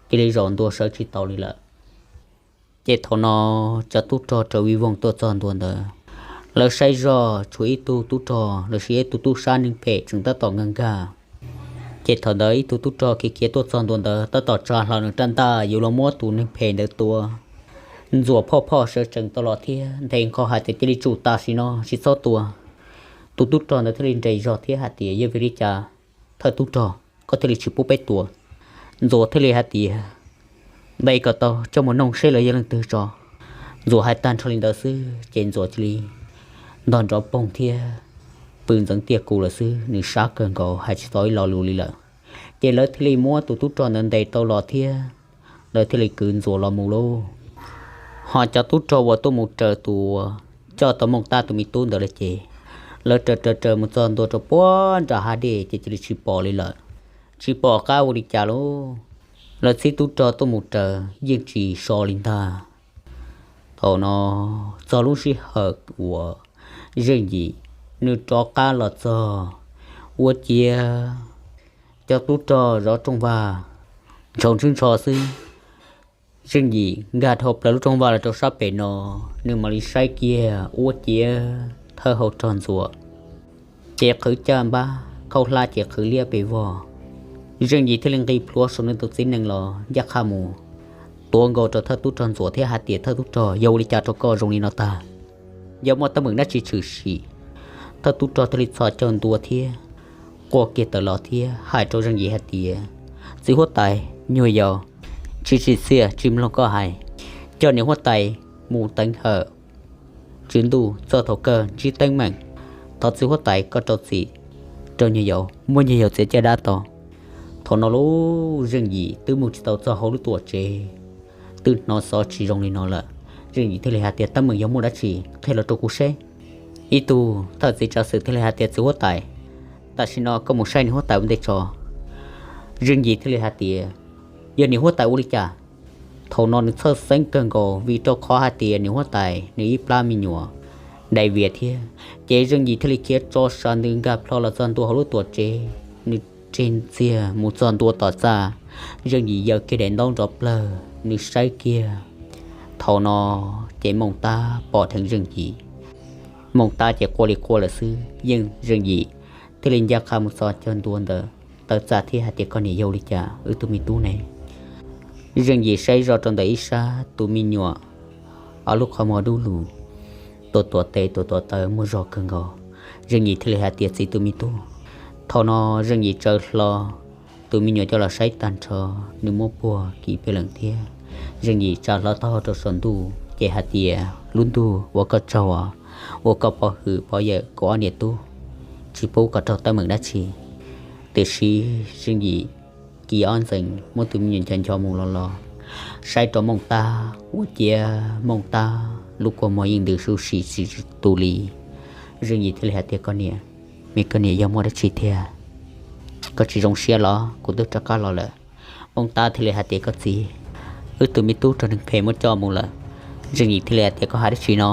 cia li zaum ntua sawv tsis tau li lawm. Ces thaum no cov tub rog raws vij voog tuaj txog ntua ntawd, lawv saib zoj tshuav ib tug tub rog los sis ib tug tub sab neeg phem tseem tab tom nkag nkag. Ces thaum ntawd ib tug tub rog khiav khiav tuaj txog ntua ntawd tab tom tsa hlo nws rab ntaj yuav los muab tus neeg phem ntawd tua. Ntxuam phoj phoj sawv tsees tau los thiab nthe nqho hais tias, cia li tsum tam sim no tsis txhob tua. Tus tub rog ntawd thiaj li nres zog thiab hais tias, yog vim li cas thawj tub rog koj thiaj li tsis pub peb tua? Ntxuam thiaj li hais tias, npe kom tau coj mus noog seb lawv yog leej twg tso. Ntxuam hais tag nrho li ntawd xwb ces ntxuam cia li ntog nrov poog thiab pw ntxeev tiaj kus lawm xwb, nws sab kawg nkaus hais tsis tau ib lo lus li lawm. Ces lawv thiaj li muab tus tub rog ntawd ntes tau los thiab lawv thiaj li kwv ntxuam los mus lauj. Ho cov tub rog uas tuaj mus raws tus uas coj tau Mooj Tab tus me tub ntawd lawm ces lawv raws raws raws mus txog ntua rau puag nram hav dej ces cia li tsis pom li lawm. Tsis pom qab ua li cas lauj, lawv txhib tub rog tuaj mus raws yeej tsis so li ntag. Thaum no txog lub sij hawm uas zeej yim Nws rov qab los txog, ua ciav cov tub rog zov rooj vag, ntshaus ntswb ntsho xwb. Zeej Yim nkag dhau plaws lub rooj vag los rau sab pem no, nws mam li saib kiag ua ciav thawj hau rog ntxuam ces qhwv caj npab, khaub hlab ces qhwv liab pes vog. Zeej Yim thiaj li nqis plhuav saum nws tus txiv nees los ncaj qha mus tuav nkaus rau thawj tub rog ntxuam thiab hais tias, thawj tub rog, yog ua li cas rau koj zoo li no tag? Yog muaj teeb meem dab tsi tshwm sim? Thawj tub rog thiaj li txhos caug ntua thiab quaj kiag tawm los thiab hais rau Zeej Yim hais tias, txiv huab tais, nyuag yaus, tsis tsim txiaj tsis mloog koj hais, coj niam huab tais mus teev hawm tswv ntuj txog thaum kawg ntsib teeb meem, thov txiv huab tais koj rau txim rau nyuag yaus, muab nyuag yaus txiav caj dab tau. Thaum no lub Zeej Yim twb mus tsis tau txog hauv lub tuam tsev, twb hnov xov tsis zoo li no lawm. Zeej Yim thiaj li hais tias, teeb meem yog muaj dab tsi qhia los rau kuv seb. Ib tug thawj txiv tsav xwm thiaj li hais tias, txiv huab tais, tam sim no koj mus saib niam huab tais ua ntej tso. Zeej Yim thiaj li hais tias, yog niam huab tais ua li cas? Thaum no nws txhawj xeeb kawg nkaus vim rau qhov hais tias niam huab tais nws ib plab me nyuam dai vias thiab. Ces Zeej Yim thiaj li khiav tso sas ntws nkag plho los txog ntua hauv lub tuam tsev. Nws reg ntxiag mus txog ntua tom txaj, Zeej Yim yaws kiag daim ntaub nrov plawg, nws saib kiag. Thaum no ces Mooj Tab pom dheev Zeej Yim. Mooj Tab ces quaj li quaj lawm xwb, yeej Zeej Yim thiaj li ncaj qha mus txog cov ntua ntawd taw txaj thiab hais tias, koj niam, yog ua li cas wb tus me tub ne? Zeej Yim saib zoj rau ntawm ib sab, tus me nyuam ob lub qhov muag dub lug, tuam tuam tes tuam tuam taw muaj zog kawg nkaus. Zeej Yim thiaj li hais tias, txiv, tus me tub. Thaum no Zeej Yim tsawv hlo, tus me nyuam coj los saib tag nrho, nws muab puag kiv pes leem thiab. Zeej Yim tsa hlo taub hau rau saum ntuj ces hais tias, lub ntuj, ua koj tsaug os, ua koj pov hwm pov yawm kuv ob niam tub, tsis pub kom raug teeb meem dab tsi. Tiam sis Zeej Yim kiv ob ntxees muab tus me nyuam ncho ncho mus los los, saib rau Mooj Tab, ua ciav Mooj Tab lub kua muag yeej ntws su sim tsis tu li. Zeej Yim thiaj li hais tias, koj niam, me koj niam, yog muaj dab tsi thiab? Koj tsis zoo siab los? Kuv twb rov qab los lawm. Mooj Tab thiaj li hais tias, koj txiv, wb tus me tub raug neeg phem muab coj mus lawm. Zeej Yim thiaj li hais tias, koj hais dab tsi no?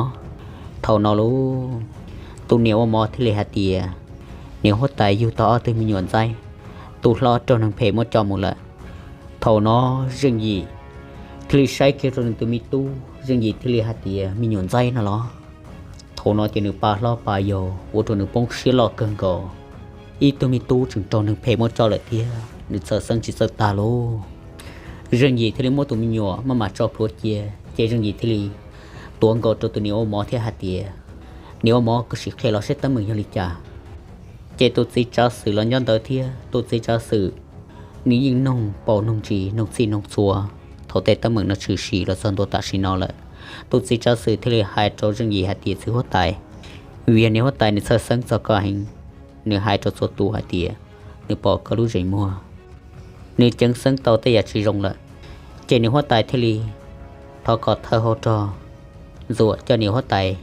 Thaum no lub, tus niam ua mov thiaj li hais tias, niam huab tais yug tau ob tug me nyuam ntxaib, tus hlob raug neeg phem muab coj mus lawm. Thaum no Zeej Yim thiaj li saib kiag rau nws tus me tub, Zeej Yim thiaj li hais tias, me nyuam ntxaib no los? Thaum no ces nws pa hlob pa yau ua rau nws poob siab loj kawg nkaus. Ib tug me tub tseem raug neeg phem muab coj lawm thiab, nws txhawj xeeb tsis txawj tag lauj. Zeej Yim thiaj li muab tus me nyuam maj mam tso plhuav cia, ces Zeej Yim thiaj li tuav nkaus rau tus niam ua mov thiab hais tias, niam ua mov, koj sim qhia los seb teeb meem yog li cas. Ces tus txiv tsav xwm los nyob ntawd thiab, tus txiv tsav xwm nws yeej noog paus noog ntsis, noog txhij noog txhua thaum tej teeb meem no tshwm sim los txog ntua tam sim no lawm. Tus txiv tsav xwm thiaj li hais rau Zeej Yim hais tias, txiv huab tais, vim yog niam huab tais nws txhawj xeeb txog koj heev, nws hais rau txhua tus hais tias nws pom koj lub zeem muag, nws ceev xeeb tau tej yam tsis zoo lawm. Ces niam huab tais thiaj li thov kom thawj hau rog ntxuam coj niam huab tais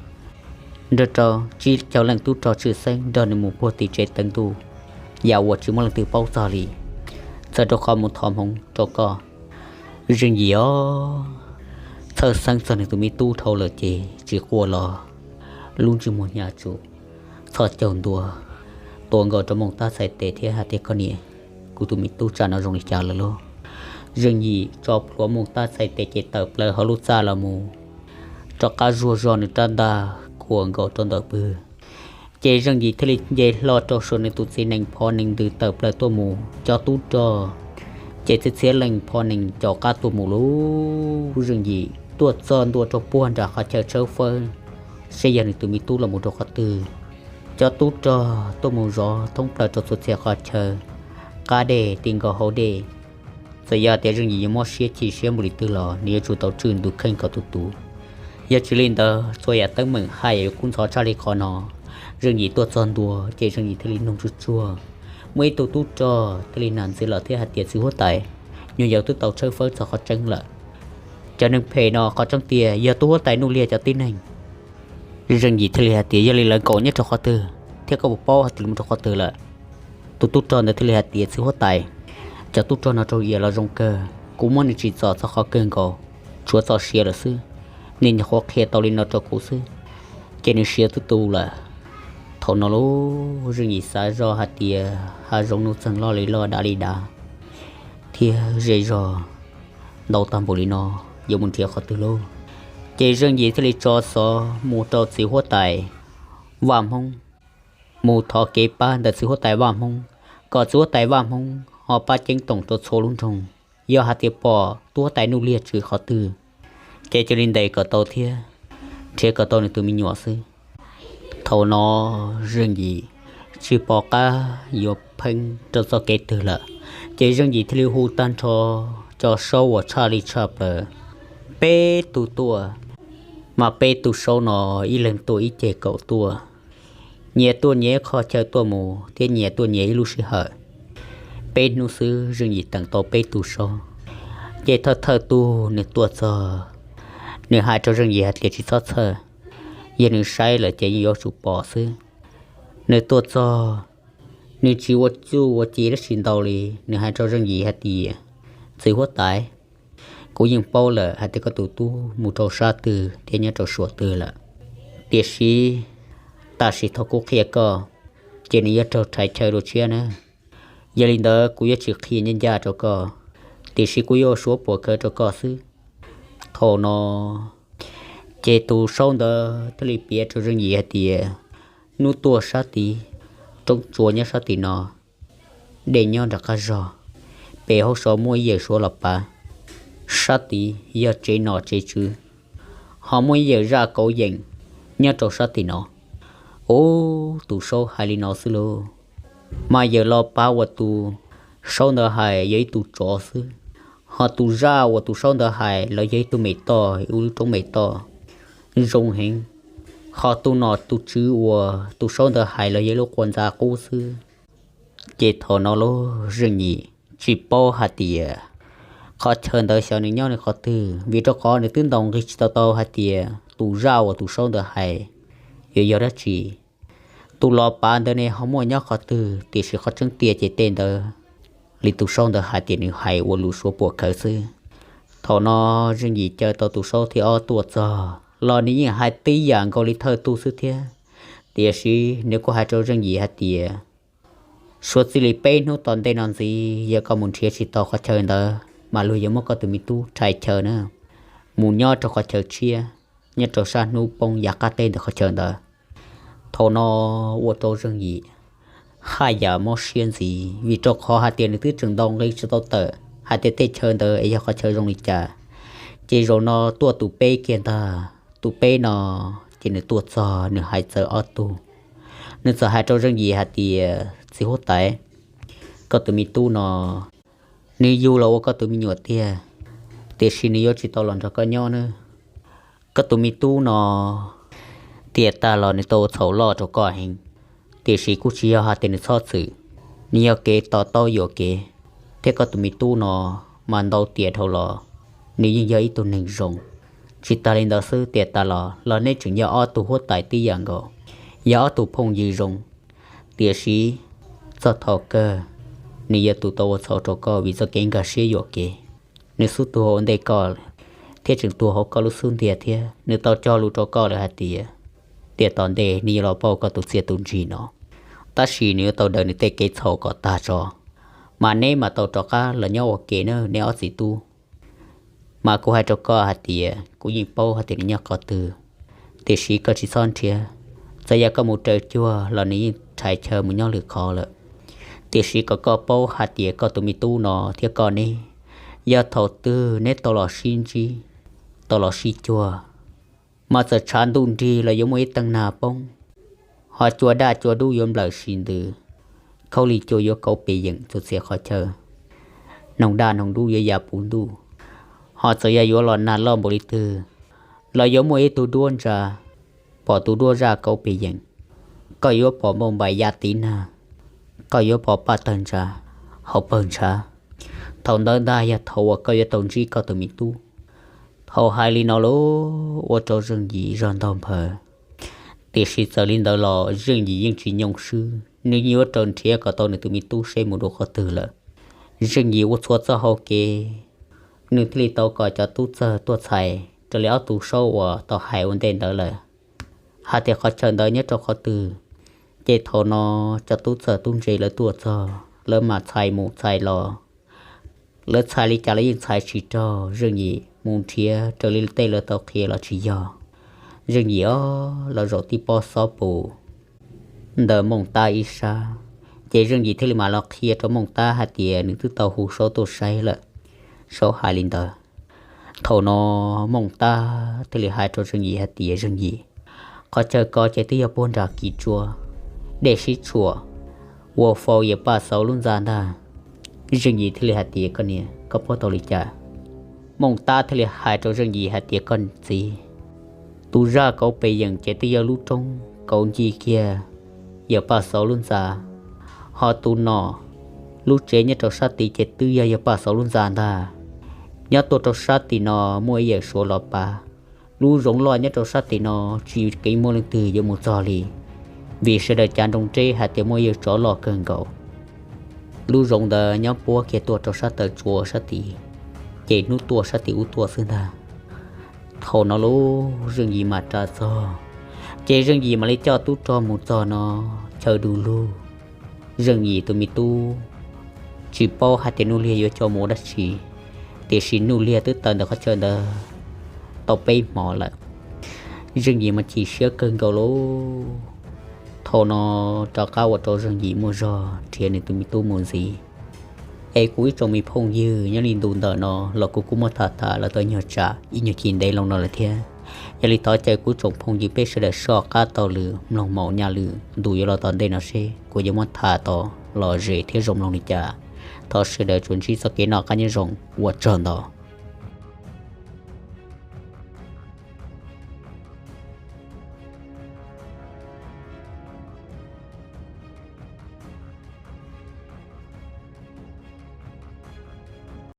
nrog rau tsib caug leej tub rog tshwj xeeb nrog nws mus puag tim tsev teev ntuj, yam uas tsis muaj leej twg paub txog li, txawm rau qhov mus thov hmoov rau koj. Zeej Yim os, txhawj xeeb txog nws tus me tub dhau lawm ces tsis quaj los, lub ntsej muag hnyav tsum, txhos caug ntua, tuav nkaus rau Mooj Tab txhais tes thiab hais tias, koj niam, kuv tus me tub tsam no zoo li cas lawm lauj? Zeej Yim tso plhuav Mooj Tab txhais tes ces tawm plaws hauv lub txaj los mus, rov qab zuag zog nws rab ntaj khuam nkaus rau ntawm pw. Ces Zeej Yim thiaj li nce hlo rau saum nws tus txiv nees phov nees ntws tawm plaws tuaj mus, cov tub rog ces txhia txhia leej phov nees caum qab tuaj mus lauj. Zeej Yim tuaj txog ntua rau puag nram qhov chaw tshawb fawb, seb yog nws tus me tub los mus rau qhov twg. Cov tub rog tuaj mus zov thoob plaws rau txhua txhia qhov chaw, qab dej, ti nkaus hauv dej. Txawm yog tias Zeej Yim yuav mob siab chim siab npaum li twg los nws yuav tsum tau tswj ntu kheej kom tus tus. Yog tsis li ntawd txhua yam teeb meem haj yam yuav kub ntxhov tshaj li qhov no. Zeej Yim tuaj txog ntua ces Zeej Yim thiaj li nug tsuag tsuag. Muaj ib tug tub rog thiaj li nag ntxiv los thiab hais tias, txiv huab tais, nyuag yaus twb tau tshawb fawb txog qhov tseeb lawm. Cov neeg phem no qhov tseeb tiag yog tub huab tais Nuj Liag cov tib neeg. Zeej Yim thiaj li hais tias, yog li lawv nkaum nyob rau qhov twg thiab koj puas paub hais tias lawv mus rau qhov twg lawm? Tus tub rog ntawd thiaj li hais tias, txiv huab tais, cov tub rog no raug iav los zoo kawg, kuv muab nws tsim txom txog qhov kawg nkaus, tshuav txoj sia lawm xwb. Nws nyuam qhuav qhia tau li no rau kuv xwb, ces nws siav twb tu lawm. Thaum no lub Zeej Yim xav zoj hais tias hav zoov nuj txeeg loj li loj dav li dav thiab zej zog ntau tag npaum li no, yuav mus nrhiav qhov twg lauj? Ces Zeej Yim thiaj li tso xov mus rau txiv huab tais Vaj Hmoob, mus thov kev pab ntawm txiv huab tais Vaj Hmoob, kom txiv huab tais Vaj Hmoob ho pab ceeb toom rau txhua lub nroog. Yog hais tias pom tub huab tais Nuj Liag tswv qhov twg, ces cia li ntes kom tau thiab nrhiav kom tau nws tus me nyuam xwb. Thaum no Zeej Yim tsis pom qab yuav pheej rau txoj kev twg lawm, ces Zeej Yim thiaj li hu tag nrho cov saub uas tshaj li tshaj plaws peb tug tuaj. Mas peb tug saub no ib leeg tuaj ib ceg kaum tuaj, nyias tuaj nyias qhov chaw tuaj mus thiab nyias tuaj nyias ib lub sij hawm. Peb hnub xwb Zeej Yim teem tau peb tug saub, ces thawj thawj tug nws tuaj txog, nws hais rau Zeej Yim hais tias tsis txhob txhawj, yog nws saib lawm ces yeej yuav tsum pom xwb. Nws tuaj txog, nws tsis ua txuj ua ci dab tsi ntau li, nws hais rau Zeej Yim hais tias, txiv huab tais, kuv yeej paub lawm hais tias koj tus tub mus rau sab twg thiab nyob rau suam twg lawm, tiam sis tam sim thaum kuv qhia koj, ces nws yuav raug rhais chaw dua tshiab na. Yog li ntawd kuv yuav tsis qhia ncaj ncaj rau koj, tiam sis kuv yuav suav puam khawv rau koj xwb. Thaum no ces tus saub ntawd thiaj li piav rau Zeej Yim hais tias, hnub tuaj sab tid, roob tsua nyob sab tim no, dej nyob nram qab zog, pem hauv so muaj ib yawm suav los pav, sab tid yog tsev nom tsev tswv, ho muaj ib yawm zaj kauv yeem nyob rau sab tim no. Ub, tus saub hais li no xwb lauj, mas yawm los pav uas tus saub ntawd hais yog ib tug tsov xwb, ho tus zaj uas tus saub ntawd hais los yog ib tug me toj, ib lub roob me toj zoo heev, ho tus nom tus tswv uas tus saub ntawd hais los yog ib lub quas ntxa qub xwb. Ces thaum no lub Zeej Yim tsis paub hais tias qhov chaw ntawd xyov nws nyob nws qhov twg, vim rau qhov nws twb ntaus nqi tsis tau tau hais tias tus zaj uas tus saub ntawd hais yuav yog dab tsi. Tus los pav ntawd ne ho muaj nyob qhov twg, tiam sis qhov tseeb tiag ces tej ntawd li tus saub ntawd hais tias nws hais ua lus suav puam khawv xwb. Thaum no Zeej Yim caw tau tus saub thib ob tuaj txog los nws yeej hais tib yam nkaus li thawj tug xwb thiab, tiam sis nws kuj hais rau Zeej Yim hais tias, suav txij li peb hnub tom ntej no ntxiv yog koj mus nrhiav tsis tau qhov chaw ntawd mas luag yuav muab koj tus me tub rhais chaw na, mus nyob rau qhov chaw tshiab, nyob rau sab hnub poob yav qab teb ntawm qhov chaw ntawd. Thaum no ua rau Zeej Yim haj yam mob siab ntxiv, vim rau qhov hais tias nws twb tseem ntaus nqi tsis tau tawm hais tias tej chaw ntawd es yog qhov chaw zoo li cas. Ces zaum no tuaj tus peb kiag ntag, tus peb no ces nws tuaj txog nws hais txawv ob tug. Nws txawm hais rau Zeej Yim hais tias, txiv huab tais, koj tus me tub no nws yug los ua koj tus me nyuam tiag, tiam sis nws yuav tsis tau los nrog koj nyob na. Koj tus me tub no tiam tas los nws tau ua txhaum loj rau koj heev, tiam sis kuj tsis yog hais tias nws txhob txwm, nws yog kev to taub yuam kev, thiab koj tus me tub no mas ntau tiam dhau los nws yeej yog ib tug neeg zoo. Tsis tas li ntawd xwb, tiam tas los los neb tseem yog ob tug huab tais tib yam nkaus, yog ob tug phooj ywg zoo, tiam sis txog thaum kawg nws yog tus tau ua txhaum rau koj vim txoj kev nkag siab yuam kev. Nws xub tuag ua ntej koj thiab tseem tuag hauv koj lub xub ntiag thiab. Nws tau cog lus rau koj lawm hais tias tiam tom ntej nws yuav los pauj koj tus txiaj tus ntsig no, tab sis nws yuav tau daws nws tej kev txhaum kom tag tso, mas neb mas tau rov qab los nyob ua ke na neb ob txiv tub. Mas kuv hais rau koj hais tias kuv yeej paub hais tias nws nyob qhov twg, tiam sis koj tsis txhob nrhiav. Txawm yog koj mus raws cuag los nws yeej rhais chaw mus nyob lwm qhov lawm. Tiam sis kom koj paub hais tias koj tus me tub no thiab koj ne, yog thaum twg neb tau los sib ntsib, tau los sib cuag, mas txawm tshav ntuj nrig los yuav muaj ib teeg nag poob, ho cua daj cua dub yuav nplawm sis ntws, khaub lig cua yuav kauv pes yeem txhua txhia qhov chaw, noog daj noog dub yuav ya puv ntuj, ho txawm yog yuav los nag loj npaum li twg los yuav muaj ib tug duab ntsa, pom tus duab zaj kauv pes yeem, koj yuav pom npauj npaim ya tiv nag, koj yuav pom paj tawg ntsa, hauv pawg ntshav. Thaum ntawd ntag yog thaum uas koj yuav tau ntsib koj tus me tub. Thaum hais li no lauj, ua rau Zeej Yim zog ntog nphaws. Tiam sis txawm li ntawd los Zeej Yim yeej tsis nyoo swb, nws yeej yuav raws nrhiav kom tau nws tus me tub seb mus dua qhov twg lawm. Zeej Yim ua txhua txoj hau kev, nws thiaj li tau kom cov tub txawg tuaj txhais raws li ob tug saub uas tau hais ua ntej ntawd lawm, hais tias qhov chaw ntawd nyob rau qhov twg, Ces thaum no cov tub txawg tub ntse lawv tuaj txog, lawv mas txhais mus txhais los, lawv txhais li cas los yeej txhais tsis raug Zeej Yim mus nrhiav raws li tej lawv tau qhia los tsis yog. Zeej Yim ob los zaum tib pob xob pus ntawm Mooj Tab ib sab, ces Zeej Yim thiaj li mam los qhia rau Mooj Tab hais tias nws twb tau hu Saub tuaj saib lawm. Saub hais li ntawd. Thaum no Mooj Tab thiaj li hais rau Zeej Yim hais tias, Zeej Yim, qhov chaw ko ces twb yog puag nram kis tsua, dej sib tshuam, ua faus Yawm Paj Xauv lub ntxa ntag. Zeej Yim thiaj li hais tias, Koj niam, koj paub tau li cas? Mooj Tab thiaj li hais rau Zeej Yim hais tias, Koj txiv, tus zaj kauv pes yeem ces twb yog lub roob kauv nce kiag Yawm Paj Xauv lub ntxa, ho tus nom lub tsev nyob rau sab tid ces twb yog Yawm Paj Xauv lub ntxa ntag. Nyob tuaj rau sab tim no muaj ib yawm suav los pav, lub zoov loj nyob rau sab tim no tsis keev muaj leej twg yuav mus txog li, vim sawv daws cav nroo ntws hais tias muaj ib yawg tsov loj kawg nkaus. Lub zoov ntawd nyob puab kiag tuaj rau sab taw tsua sab tid, ces hnub tuaj sab tim ub tuaj xwb ntag. Thaum no lub Zeej Yim mam ras txog, ces Zeej Yim mam li coj tub rog mus txog no chaw du lug. Zeej Yim tus me tub tsis paub hais tias Nuj Liag yuav coj mus ua dab tsi, tiam sis Nuj Liag twb tawm ntawm qhov chaw ntawd tau peb hmo lawm. Zeej Yim mas chim siab kawg nkaus lauj. Thaum no rov qab ua rau Zeej Yim muaj zog nrhiav nws tus me tub mus ntxiv. Es kuv ib tsoom me phooj ywg, nyob li ntu ntawm no los kuv kuj muab tham tham los tau nyuag tsam ib nyuag chim ntev loo no lawm thiab. Yog li thov caw kuv tsoom phooj ywg peb sawv daws soj qab taug lw mloog mus nyaj lwm ntu yuav los tom ntej no seb kuv yuav muab tham tau lom zem thiab zoo mloog li cas. Thov sawv daws tsuas ntsib txoj kev noj qab nyob zoo, ua tsaug ntau.